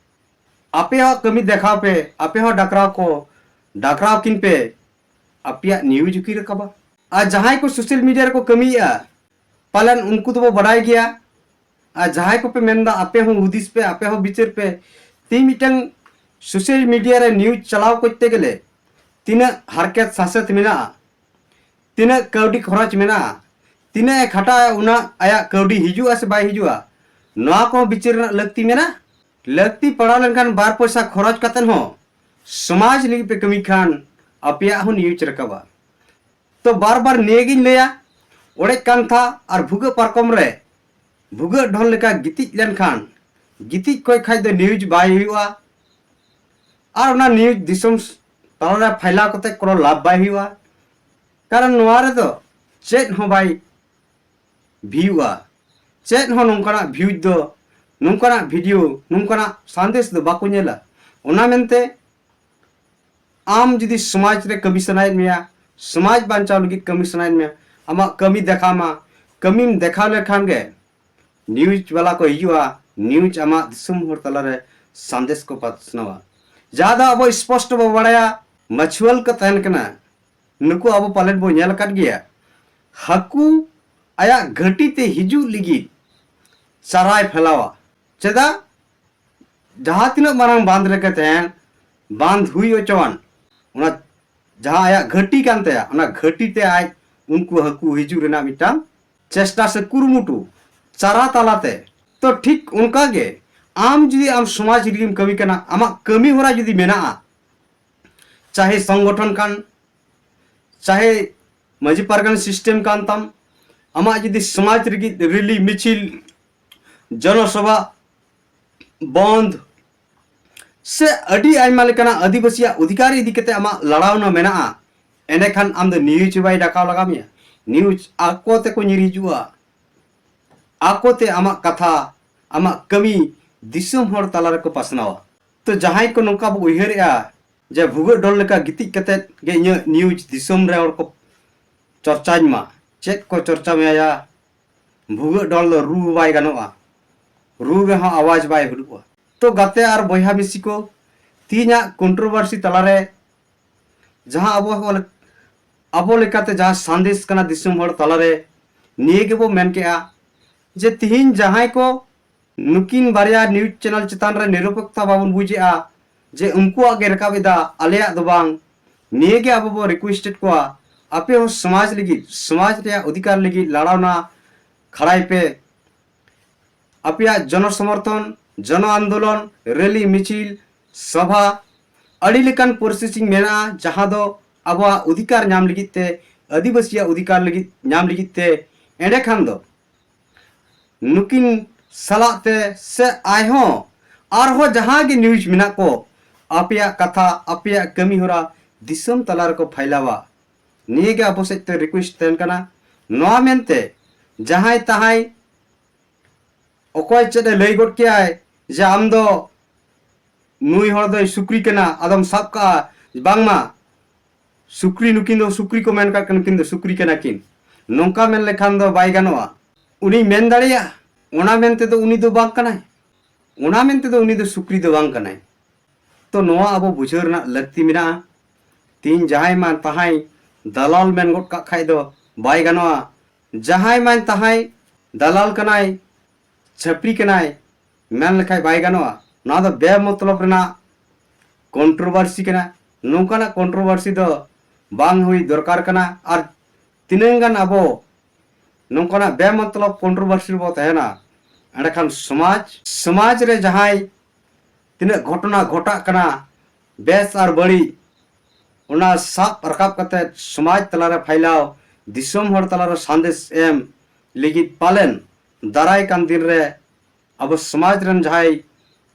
ᱟᱯᱮ ᱦᱚᱸ ᱠᱟᱹᱢᱤ ᱫᱮᱠᱷᱟᱣ ᱯᱮ, ᱟᱯᱮ ᱦᱚᱸ ᱰᱟᱠᱨᱟᱣ ᱠᱚ, ᱰᱟᱠᱨᱟᱣ ᱠᱤᱱ ᱯᱮ, ᱟᱯᱮᱭᱟᱜ ᱱᱤᱭᱩᱡᱽ ᱦᱚᱸᱠᱤᱱ ᱨᱟᱠᱟᱵᱟ᱾ ᱟᱨ ᱡᱟᱦᱟᱸᱭ ᱠᱚ ᱥᱳᱥᱟᱞ ᱢᱤᱰᱤᱭᱟ ᱨᱮᱠᱚ ᱠᱟᱹᱢᱤᱭᱮᱜᱼᱟ, ᱯᱟᱞᱮᱱ ᱩᱱᱠᱩ ᱫᱚᱵᱚ ᱵᱟᱰᱟᱭ ᱜᱮᱭᱟ᱾ ᱟᱨ ᱡᱟᱦᱟᱸᱭ ᱠᱚᱯᱮ ᱢᱮᱱᱫᱟ ᱟᱯᱮ ᱦᱚᱸ ᱦᱩᱫᱤᱥ ᱯᱮ, ᱟᱯᱮ ᱦᱚᱸ ᱵᱤᱪᱟᱹᱨ ᱯᱮ, ᱛᱤ ᱢᱤᱫᱴᱟᱝ ᱥᱳᱥᱟᱞ ᱢᱤᱰᱤᱭᱟ ᱨᱮ ᱱᱤᱭᱩᱡᱽ ᱪᱟᱞᱟᱣ ᱠᱚᱨᱛᱮ ᱜᱮᱞᱮ ᱛᱤᱱᱟᱹᱜ ᱦᱟᱨᱠᱮᱛ ᱥᱟᱥᱮᱛ ᱢᱮᱱᱟᱜᱼᱟ, ᱛᱤᱱᱟᱹᱜ ᱠᱟᱹᱣᱰᱤ ᱠᱷᱚᱨᱚᱪ ᱢᱮᱱᱟᱜᱼᱟ, ᱛᱤᱱᱟᱹᱜ ᱮ ᱠᱷᱟᱴᱟᱜᱼᱟ, ᱩᱱᱟᱹᱜ ᱟᱭᱟᱜ ᱠᱟᱹᱣᱰᱤ ᱦᱤᱡᱩᱜᱼᱟ ᱥᱮ ᱵᱟᱭ ᱦᱤᱡᱩᱜᱼᱟ, ᱱᱚᱣᱟ ᱠᱚᱦᱚᱸ ᱵᱤᱪᱟᱹᱨ ᱨᱮᱱᱟᱜ ᱞᱟᱹᱠᱛᱤ ᱢᱮᱱᱟᱜᱼᱟ᱾ ᱞᱟᱹᱠᱛᱤ ᱯᱟᱲᱟᱣ ᱞᱮᱱᱠᱷᱟᱱ ᱵᱟᱨ ᱯᱚᱭᱥᱟ ᱠᱷᱚᱨᱚᱪ ᱠᱟᱛᱮᱫ ᱦᱚᱸ ᱥᱚᱢᱟᱡᱽ ᱞᱟᱹᱜᱤᱫ ᱯᱮ ᱠᱟᱹᱢᱤ ᱠᱷᱟᱱ ᱟᱯᱮᱭᱟᱜ ᱦᱚᱸ ᱱᱤᱭᱩᱡᱽ ᱨᱟᱠᱟᱵᱟ᱾ ᱛᱚ ᱵᱟᱨ ᱵᱟᱨ ᱱᱤᱭᱟᱹ ᱜᱤᱧ ᱞᱟᱹᱭᱟ, ᱚᱲᱮᱡ ᱠᱟᱱᱛᱷᱟ ᱟᱨ ᱵᱷᱩᱜᱟᱹᱜ ᱯᱟᱨᱠᱚᱢ ᱨᱮ ᱵᱷᱩᱜᱟᱹᱜ ᱰᱷᱚᱞ ᱞᱮᱠᱟ ᱜᱤᱛᱤᱡ ᱞᱮᱱᱠᱷᱟᱱ ᱜᱤᱛᱤᱡ ᱠᱚᱭ ᱠᱷᱟᱡ ᱫᱚ ᱱᱤᱭᱩᱡᱽ ᱵᱟᱭ ᱦᱩᱭᱩᱜᱼᱟ᱾ ᱟᱨ ᱚᱱᱟ ᱱᱤᱭᱩᱡᱽ ᱫᱤᱥᱚᱢ ᱛᱟᱞᱟᱨᱮ ᱯᱷᱟᱭᱞᱟᱣ ᱠᱟᱛᱮ ᱠᱳᱱᱳ ᱞᱟᱵᱷ ᱵᱟᱭ ᱦᱩᱭᱩᱜᱼᱟ᱾ ᱠᱟᱨᱚᱱ ᱱᱚᱣᱟ ᱨᱮᱫᱚ ᱪᱮᱫ ᱦᱚᱸ ᱵᱟᱭ ᱵᱷᱤᱭᱩᱜᱼᱟ᱾ ᱪᱮᱫ ᱦᱚᱸ ᱱᱚᱝᱠᱟᱱᱟᱜ ᱵᱷᱤᱭᱩᱡᱽ ᱫᱚ, ᱱᱚᱝᱠᱟᱱᱟᱜ ᱵᱷᱤᱰᱤᱭᱳ, ᱱᱚᱝᱠᱟᱱᱟᱜ ᱥᱟᱸᱫᱮᱥ ᱫᱚ ᱵᱟᱠᱚ ᱧᱮᱞᱟ᱾ ᱚᱱᱟ ᱢᱮᱱᱛᱮ ᱟᱢ ᱡᱩᱫᱤ ᱥᱚᱢᱟᱡᱽ ᱨᱮ ᱠᱟᱹᱢᱤ ᱥᱟᱱᱟᱭᱮᱫ ᱢᱮᱭᱟ, ᱥᱚᱢᱟᱡᱽ ᱵᱟᱧᱪᱟᱣ ᱞᱟᱹᱜᱤᱫ ᱠᱟᱹᱢᱤ ᱥᱟᱱᱟᱭᱮᱫ ᱢᱮᱭᱟ, ᱟᱢᱟᱜ ᱠᱟᱹᱢᱤ ᱫᱮᱠᱷᱟᱣ ᱢᱟ᱾ ᱠᱟᱹᱢᱤᱢ ᱫᱮᱠᱷᱟᱣ ᱞᱮᱠᱷᱟᱱ ᱜᱮ ᱱᱤᱭᱩᱡᱽ ᱵᱟᱞᱟ ᱠᱚ ᱦᱤᱡᱩᱜᱼᱟ, ᱱᱤᱭᱩᱡᱽ ᱟᱢᱟᱜ ᱫᱤᱥᱚᱢ ᱦᱚᱲ ᱛᱟᱞᱟᱨᱮ ᱥᱟᱸᱫᱮᱥ ᱠᱚ ᱯᱟᱥᱱᱟᱣᱟ᱾ ᱡᱟᱦᱟᱸ ᱫᱚ ᱟᱵᱚ ᱥᱯᱚᱥᱴᱚ ᱵᱚ ᱵᱟᱲᱟᱭᱟ, ᱢᱟᱪᱷᱩᱣᱟᱹᱞ ᱠᱚ ᱛᱟᱦᱮᱱ ᱠᱟᱱᱟ᱾ ᱱᱩᱠᱩ ᱟᱵᱚ ᱯᱟᱞᱮᱱ ᱵᱚ ᱧᱮᱞ ᱟᱠᱟᱫ ᱜᱮᱭᱟ, ᱦᱟᱹᱠᱩ ᱟᱭᱟᱜ ᱜᱷᱟᱹᱴᱤ ᱛᱮ ᱦᱤᱡᱩᱜ ᱞᱟᱹᱜᱤᱫ ᱪᱟᱨᱟᱭ ᱯᱷᱮᱞᱟᱣᱟ᱾ ᱪᱮᱫᱟᱜ? ᱡᱟᱦᱟᱸ ᱛᱤᱱᱟᱹᱜ ᱢᱟᱨᱟᱝ ᱵᱟᱸᱫᱷ ᱨᱮᱜᱮ ᱛᱟᱦᱮᱱ, ᱵᱟᱸᱫᱷ ᱦᱩᱭ ᱦᱚᱪᱚᱣᱟᱱ, ᱚᱱᱟ ᱡᱟᱦᱟᱸ ᱟᱭᱟᱜ ᱜᱷᱟᱹᱴᱤ ᱠᱟᱱ ᱛᱟᱭᱟ, ᱚᱱᱟ ᱜᱷᱟᱹᱴᱤ ᱛᱮ ᱟᱡ ᱩᱱᱠᱩ ᱦᱟᱹᱠᱩ ᱦᱤᱡᱩᱜ ᱨᱮᱱᱟᱜ ᱢᱤᱫᱴᱟᱝ ᱪᱮᱥᱴᱟ ᱥᱮ ᱠᱩᱨᱩᱢᱩᱴᱩ ᱪᱟᱨᱟ ᱛᱟᱞᱟᱛᱮ᱾ ᱛᱚ ᱴᱷᱤᱠ ᱚᱱᱠᱟ ᱜᱮ ᱟᱢ ᱡᱩᱫᱤ ᱟᱢ ᱥᱚᱢᱟᱡᱽ ᱨᱮᱜᱮᱢ ᱠᱟᱹᱢᱤ ᱠᱟᱱᱟ, ᱟᱢᱟᱜ ᱠᱟᱹᱢᱤ ᱦᱚᱨᱟ ᱡᱩᱫᱤ ᱢᱮᱱᱟᱜᱼᱟ, ᱪᱟᱦᱮ ᱥᱚᱝᱜᱚᱴᱷᱚᱱ ᱠᱟᱱ, ᱪᱟᱦᱮ ᱢᱟᱹᱡᱷᱤ ᱯᱟᱨᱜᱟᱱᱟ ᱥᱤᱥᱴᱮᱢ ᱠᱟᱱ ᱛᱟᱢ, ᱟᱢᱟᱜ ᱡᱩᱫᱤ ᱥᱚᱢᱟᱡᱽ ᱞᱟᱹᱜᱤᱫ ᱨᱮᱞᱤ, ᱢᱤᱪᱷᱤᱞ, ᱡᱚᱱᱚᱥᱚᱵᱷᱟ, ᱵᱚᱱᱫᱷ, ᱥᱮ ᱟᱹᱰᱤ ᱟᱭᱢᱟ ᱞᱮᱠᱟᱱᱟᱜ ᱟᱹᱫᱤᱵᱟᱹᱥᱤᱭᱟᱜ ᱚᱫᱷᱤᱠᱟᱨ ᱤᱫᱤ ᱠᱟᱛᱮ ᱟᱢᱟᱜ ᱞᱟᱲᱟᱣᱱᱟ ᱢᱮᱱᱟᱜᱼᱟ, ᱮᱸᱰᱮᱠᱷᱟᱱ ᱟᱢ ᱫᱚ ᱱᱤᱭᱩᱡᱽ ᱵᱟᱭ ᱰᱟᱠᱟᱣ ᱞᱟᱜᱟᱣ ᱢᱮᱭᱟ᱾ ᱱᱤᱭᱩᱡᱽ ᱟᱠᱚ ᱛᱮᱠᱚ ᱧᱤᱨ ᱦᱤᱡᱩᱜᱼᱟ, ᱟᱠᱚ ᱛᱮ ᱟᱢᱟᱜ ᱠᱟᱛᱷᱟ, ᱟᱢᱟᱜ ᱠᱟᱹᱢᱤ ᱫᱤᱥᱚᱢ ᱦᱚᱲ ᱛᱟᱞᱟ ᱨᱮᱠᱚ ᱯᱟᱥᱱᱟᱣᱟ᱾ ᱛᱚ ᱡᱟᱦᱟᱸᱭ ᱠᱚ ᱱᱚᱝᱠᱟ ᱵᱚ ᱩᱭᱦᱟᱹᱨᱮᱜᱼᱟ ᱡᱮ ᱵᱷᱩᱜᱟᱹᱜ ᱰᱚᱞ ᱞᱮᱠᱟ ᱜᱤᱛᱤᱡ ᱠᱟᱛᱮ ᱜᱮ ᱤᱧᱟᱹᱜ ᱱᱤᱭᱩᱡᱽ ᱫᱤᱥᱚᱢ ᱨᱮ ᱦᱚᱲ ᱠᱚ ᱪᱚᱨᱪᱟᱧ ᱢᱟ, ᱪᱮᱫ ᱠᱚ ᱪᱚᱨᱪᱟ ᱢᱮᱭᱟ? ᱵᱷᱩᱜᱟᱹᱜ ᱰᱚᱞ ᱫᱚ ᱨᱩ ᱵᱟᱭ ᱜᱟᱱᱚᱜᱼᱟ, ᱨᱩ ᱨᱮᱦᱚᱸ ᱟᱣᱟᱡᱽ ᱵᱟᱭ ᱦᱩᱰᱩᱜᱼᱟ᱾ ᱛᱚ ᱜᱟᱛᱮ ᱟᱨ ᱵᱚᱭᱦᱟ ᱢᱤᱥᱤ ᱠᱚ, ᱛᱮᱦᱮᱧᱟᱜ ᱠᱚᱱᱴᱨᱳᱵᱷᱟᱨᱥᱤ ᱛᱟᱞᱟᱨᱮ ᱡᱟᱦᱟᱸ ᱟᱵᱚ, ᱟᱵᱚ ᱞᱮᱠᱟᱛᱮ ᱡᱟᱦᱟᱸ ᱥᱟᱸᱫᱮᱥ ᱠᱟᱱᱟ ᱫᱤᱥᱚᱢ ᱦᱚᱲ ᱛᱟᱞᱟᱨᱮ, ᱱᱤᱭᱟᱹ ᱜᱮᱵᱚ ᱢᱮᱱ ᱠᱮᱜᱼᱟ ᱡᱮ ᱛᱤᱦᱤᱧ ᱡᱟᱦᱟᱸᱭ ᱠᱚ ᱱᱩᱠᱤᱱ ᱵᱟᱨᱭᱟ ᱱᱤᱭᱩᱡᱽ ᱪᱮᱱᱮᱞ ᱪᱮᱛᱟᱱ ᱨᱮ ᱱᱤᱨᱚᱯᱮᱠᱛᱟ ᱵᱟᱵᱚᱱ ᱵᱩᱡᱮᱜᱼᱟ, ᱡᱮ ᱩᱱᱠᱩᱣᱟᱜ ᱜᱮ ᱨᱟᱠᱟᱵ ᱮᱫᱟ, ᱟᱞᱮᱭᱟᱜ ᱫᱚ ᱵᱟᱝ, ᱱᱤᱭᱟᱹ ᱜᱮ ᱟᱵᱚ ᱵᱚ ᱨᱤᱠᱩᱭᱮᱥᱴᱮᱰ ᱠᱚᱣᱟ, ᱟᱯᱮ ᱦᱚᱸ ᱥᱚᱢᱟᱡᱽ ᱞᱟᱹᱜᱤᱫ, ᱥᱚᱢᱟᱡᱽ ᱨᱮᱭᱟᱜ ᱚᱫᱷᱤᱠᱟᱨ ᱞᱟᱹᱜᱤᱫ ᱞᱟᱲᱟᱣᱱᱟ ᱠᱷᱟᱲᱟᱭ ᱯᱮ᱾ ᱟᱯᱮᱭᱟᱜ ᱡᱚᱱᱚ ᱥᱚᱢᱚᱨᱛᱷᱚᱱ, ᱡᱚᱱᱚ ᱟᱱᱫᱳᱞᱚᱱ, ᱨᱮᱞᱤ, ᱢᱤᱪᱷᱤᱞ, ᱥᱚᱵᱷᱟ, ᱟᱹᱰᱤ ᱞᱮᱠᱟᱱ ᱯᱨᱚᱥᱮᱥᱤᱝ ᱢᱮᱱᱟᱜᱼᱟ, ᱡᱟᱦᱟᱸ ᱫᱚ ᱟᱵᱚᱣᱟᱜ ᱚᱫᱷᱤᱠᱟᱨ ᱧᱟᱢ ᱞᱟᱹᱜᱤᱫ ᱛᱮ, ᱟᱹᱫᱤᱵᱟᱹᱥᱤᱭᱟᱜ ᱚᱫᱷᱤᱠᱟᱨ ᱞᱟᱹᱜᱤᱫ ᱧᱟᱢ ᱞᱟᱹᱜᱤᱫ ᱛᱮ᱾ ᱮᱸᱰᱮᱠᱷᱟᱱ ᱫᱚ ᱱᱩᱠᱤᱱ ᱥᱟᱞᱟᱜ ᱛᱮ ᱥᱮ ᱟᱭᱦᱚᱸ ᱟᱨᱦᱚᱸ ᱡᱟᱦᱟᱸ ᱜᱮ ᱱᱤᱭᱩᱡᱽ ᱢᱮᱱᱟᱜ ᱠᱚ, ᱟᱯᱮᱭᱟᱜ ᱠᱟᱛᱷᱟ, ᱟᱯᱮᱭᱟᱜ ᱠᱟᱹᱢᱤ ᱦᱚᱨᱟ ᱫᱤᱥᱚᱢ ᱛᱟᱞᱟ ᱨᱮᱠᱚ ᱯᱷᱟᱭᱞᱟᱣᱟ᱾ ᱱᱤᱭᱟᱹ ᱜᱮ ᱟᱵᱚ ᱥᱮᱫ ᱛᱮ ᱨᱤᱠᱩᱭᱮᱥᱴ ᱛᱟᱦᱮᱱ ᱠᱟᱱᱟ᱾ ᱱᱚᱣᱟ ᱢᱮᱱᱛᱮ ᱡᱟᱦᱟᱸᱭ ᱛᱟᱦᱟᱸᱭ ᱚᱠᱚᱭ ᱪᱮᱫ ᱮ ᱞᱟᱹᱭ ᱜᱚᱫ ᱠᱮᱜᱼᱟᱭ ᱡᱮ ᱟᱢ ᱫᱚ ᱱᱩᱭ ᱦᱚᱲ ᱫᱚᱭ ᱥᱩᱠᱨᱤ ᱠᱟᱱᱟ, ᱟᱫᱚᱢ ᱥᱟᱵ ᱠᱟᱜᱼᱟ, ᱵᱟᱝᱢᱟ ᱥᱩᱠᱨᱤ, ᱱᱩᱠᱤᱱ ᱫᱚ ᱥᱩᱠᱨᱤ ᱠᱚ ᱢᱮᱱ ᱠᱟᱜ ᱠᱟᱱᱟ, ᱱᱩᱠᱤᱱ ᱫᱚ ᱥᱩᱠᱨᱤ ᱠᱟᱱᱟ ᱠᱤᱱ, ᱱᱚᱝᱠᱟ ᱢᱮᱱ ᱞᱮᱠᱷᱟᱱ ᱫᱚ ᱵᱟᱭ ᱜᱟᱱᱚᱜᱼᱟ᱾ ᱩᱱᱤ ᱢᱮᱱ ᱫᱟᱲᱮᱭᱟᱜᱼᱟ, ᱚᱱᱟ ᱢᱮᱱ ᱛᱮᱫᱚ ᱩᱱᱤ ᱫᱚ ᱵᱟᱝ ᱠᱟᱱᱟᱭ, ᱚᱱᱟ ᱢᱮᱱ ᱛᱮᱫᱚ ᱩᱱᱤ ᱫᱚ ᱥᱩᱠᱨᱤ ᱫᱚ ᱵᱟᱝ ᱠᱟᱱᱟᱭ᱾ ᱛᱚ ᱱᱚᱣᱟ ᱟᱵᱚ ᱵᱩᱡᱷᱟᱹᱣ ᱨᱮᱱᱟᱜ ᱞᱟᱹᱠᱛᱤ ᱢᱮᱱᱟᱜᱼᱟ᱾ ᱛᱤᱦᱤᱧ ᱡᱟᱦᱟᱸᱭ ᱢᱟ ᱛᱟᱦᱟᱸᱭ ᱫᱟᱞᱟᱞ ᱢᱮᱱ ᱜᱚᱫ ᱠᱟᱜ ᱠᱷᱟᱡ ᱫᱚ ᱵᱟᱭ ᱜᱟᱱᱚᱜᱼᱟ᱾ ᱡᱟᱦᱟᱸᱭ ᱢᱟ ᱛᱟᱦᱟᱸᱭ ᱫᱟᱞᱟᱞ ᱠᱟᱱᱟᱭ, ᱪᱷᱟᱹᱯᱨᱤ ᱠᱟᱱᱟᱭ ᱢᱮᱱ ᱞᱮᱠᱷᱟᱡ ᱵᱟᱭ ᱜᱟᱱᱚᱜᱼᱟ᱾ ᱱᱚᱣᱟ ᱫᱚ ᱵᱮᱢᱚᱛᱞᱚᱵ ᱨᱮᱱᱟᱜ ᱠᱚᱱᱴᱨᱳᱵᱷᱟᱨᱥᱤ ᱠᱟᱱᱟ᱾ ᱱᱚᱝᱠᱟᱱᱟᱜ ᱠᱚᱱᱴᱨᱳᱵᱷᱟᱨᱥᱤ ᱫᱚ ᱵᱟᱝ ᱦᱩᱭ ᱫᱚᱨᱠᱟᱨ ᱠᱟᱱᱟ᱾ ᱟᱨ ᱛᱤᱱᱟᱹᱝ ᱜᱟᱱ ᱟᱵᱚ ᱱᱚᱝᱠᱟᱱᱟᱜ ᱵᱮᱢᱚᱛᱞᱚᱵ ᱠᱚᱱᱴᱨᱳᱵᱷᱟᱨᱥᱤ ᱨᱮᱵᱚ ᱛᱟᱦᱮᱱᱟ, ᱮᱸᱰᱮᱠᱷᱟᱱ ᱥᱚᱢᱟᱡᱽ, ᱥᱚᱢᱟᱡᱽ ᱨᱮ ᱡᱟᱦᱟᱸᱭ ᱛᱤᱱᱟᱹᱜ ᱜᱷᱚᱴᱚᱱᱟ ᱜᱷᱚᱴᱟᱜ ᱠᱟᱱᱟ, ᱵᱮᱥ ᱟᱨ ᱵᱟᱹᱲᱤᱡ, ᱚᱱᱟ ᱥᱟᱵ ᱨᱟᱠᱟᱵ ᱠᱟᱛᱮ ᱥᱚᱢᱟᱡᱽ ᱛᱟᱞᱟᱨᱮ ᱯᱷᱟᱭᱞᱟᱣ, ᱫᱤᱥᱚᱢ ᱦᱚᱲ ᱛᱟᱞᱟᱨᱮ ᱥᱟᱸᱫᱮᱥ ᱮᱢ ᱞᱟᱹᱜᱤᱫ ᱯᱟᱞᱮᱱ ᱫᱟᱨᱟᱭ ᱠᱟᱱ ᱫᱤᱱ ᱨᱮ ᱟᱵᱚ ᱥᱚᱢᱟᱡᱽ ᱨᱮᱱ ᱡᱟᱦᱟᱸᱭ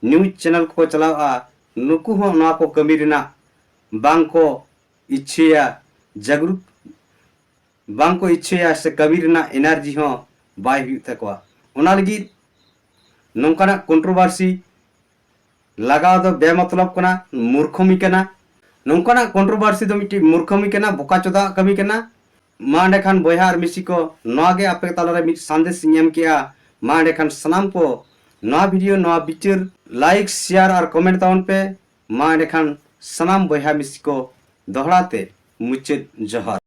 ᱱᱤᱭᱩᱡᱽ ᱪᱮᱱᱮᱞ ᱠᱚᱠᱚ ᱪᱟᱞᱟᱣᱼᱟ, ᱱᱩᱠᱩ ᱦᱚᱸ ᱱᱚᱣᱟ ᱠᱚ ᱠᱟᱹᱢᱤ ᱨᱮᱱᱟᱜ ᱵᱟᱝ ᱠᱚ ᱤᱪᱪᱷᱟᱹᱭᱟ, ᱡᱟᱜᱽᱨᱩᱠ ᱵᱟᱝ ᱠᱚ ᱤᱪᱪᱷᱟᱹᱭᱟ ᱥᱮ ᱠᱟᱹᱢᱤ ᱨᱮᱱᱟᱜ ᱮᱱᱟᱨᱡᱤ ᱦᱚᱸ ᱵᱟᱭ ᱦᱩᱭᱩᱜ ᱛᱟᱠᱚᱣᱟ᱾ ᱚᱱᱟ ᱞᱟᱹᱜᱤᱫ ᱱᱚᱝᱠᱟᱱᱟᱜ ᱠᱚᱱᱴᱨᱳᱵᱷᱟᱨᱥᱤ ᱞᱟᱜᱟᱣ ᱫᱚ ᱵᱮᱢᱚᱛᱞᱚᱵ ᱠᱟᱱᱟ, ᱢᱩᱨᱠᱷᱚᱢᱤ ᱠᱟᱱᱟ᱾ ᱱᱚᱝᱠᱟᱱᱟᱜ ᱠᱚᱱᱴᱨᱳᱵᱷᱟᱨᱥᱤ ᱫᱚ ᱢᱤᱫᱴᱤᱡ ᱢᱩᱨᱠᱷᱚᱢᱤ ᱠᱟᱱᱟ, ᱵᱚᱠᱟ ᱪᱚᱫᱟᱜ ᱠᱟᱹᱢᱤ ᱠᱟᱱᱟ᱾ ᱢᱟ ᱮᱸᱰᱮᱠᱷᱟᱱ ᱵᱚᱭᱦᱟ ᱟᱨ ᱢᱤᱥᱤ ᱠᱚ, ᱱᱚᱣᱟ ᱜᱮ ᱟᱯᱮ ᱛᱟᱞᱟᱨᱮ ᱢᱤᱫ ᱥᱟᱸᱫᱮᱥ ᱤᱧ ᱮᱢ ᱠᱮᱜᱼᱟ᱾ ᱢᱟ ᱮᱸᱰᱮᱠᱷᱟᱱ ᱥᱟᱱᱟᱢ ᱠᱚ ᱱᱚᱣᱟ ᱵᱷᱤᱰᱤᱭᱳ, ᱱᱚᱣᱟ ᱵᱤᱪᱟᱹᱨ ᱞᱟᱭᱤᱠ, ᱥᱮᱭᱟᱨ ᱟᱨ ᱠᱚᱢᱮᱱᱴ ᱛᱟᱵᱚᱱ ᱯᱮ᱾ ᱢᱟ ᱮᱸᱰᱮᱠᱷᱟᱱ ᱥᱟᱱᱟᱢ ᱵᱚᱭᱦᱟ ᱢᱤᱥᱤ ᱠᱚ ᱫᱚᱦᱲᱟ ᱛᱮ ᱢᱩᱪᱟᱹᱫ ᱡᱚᱦᱟᱨ᱾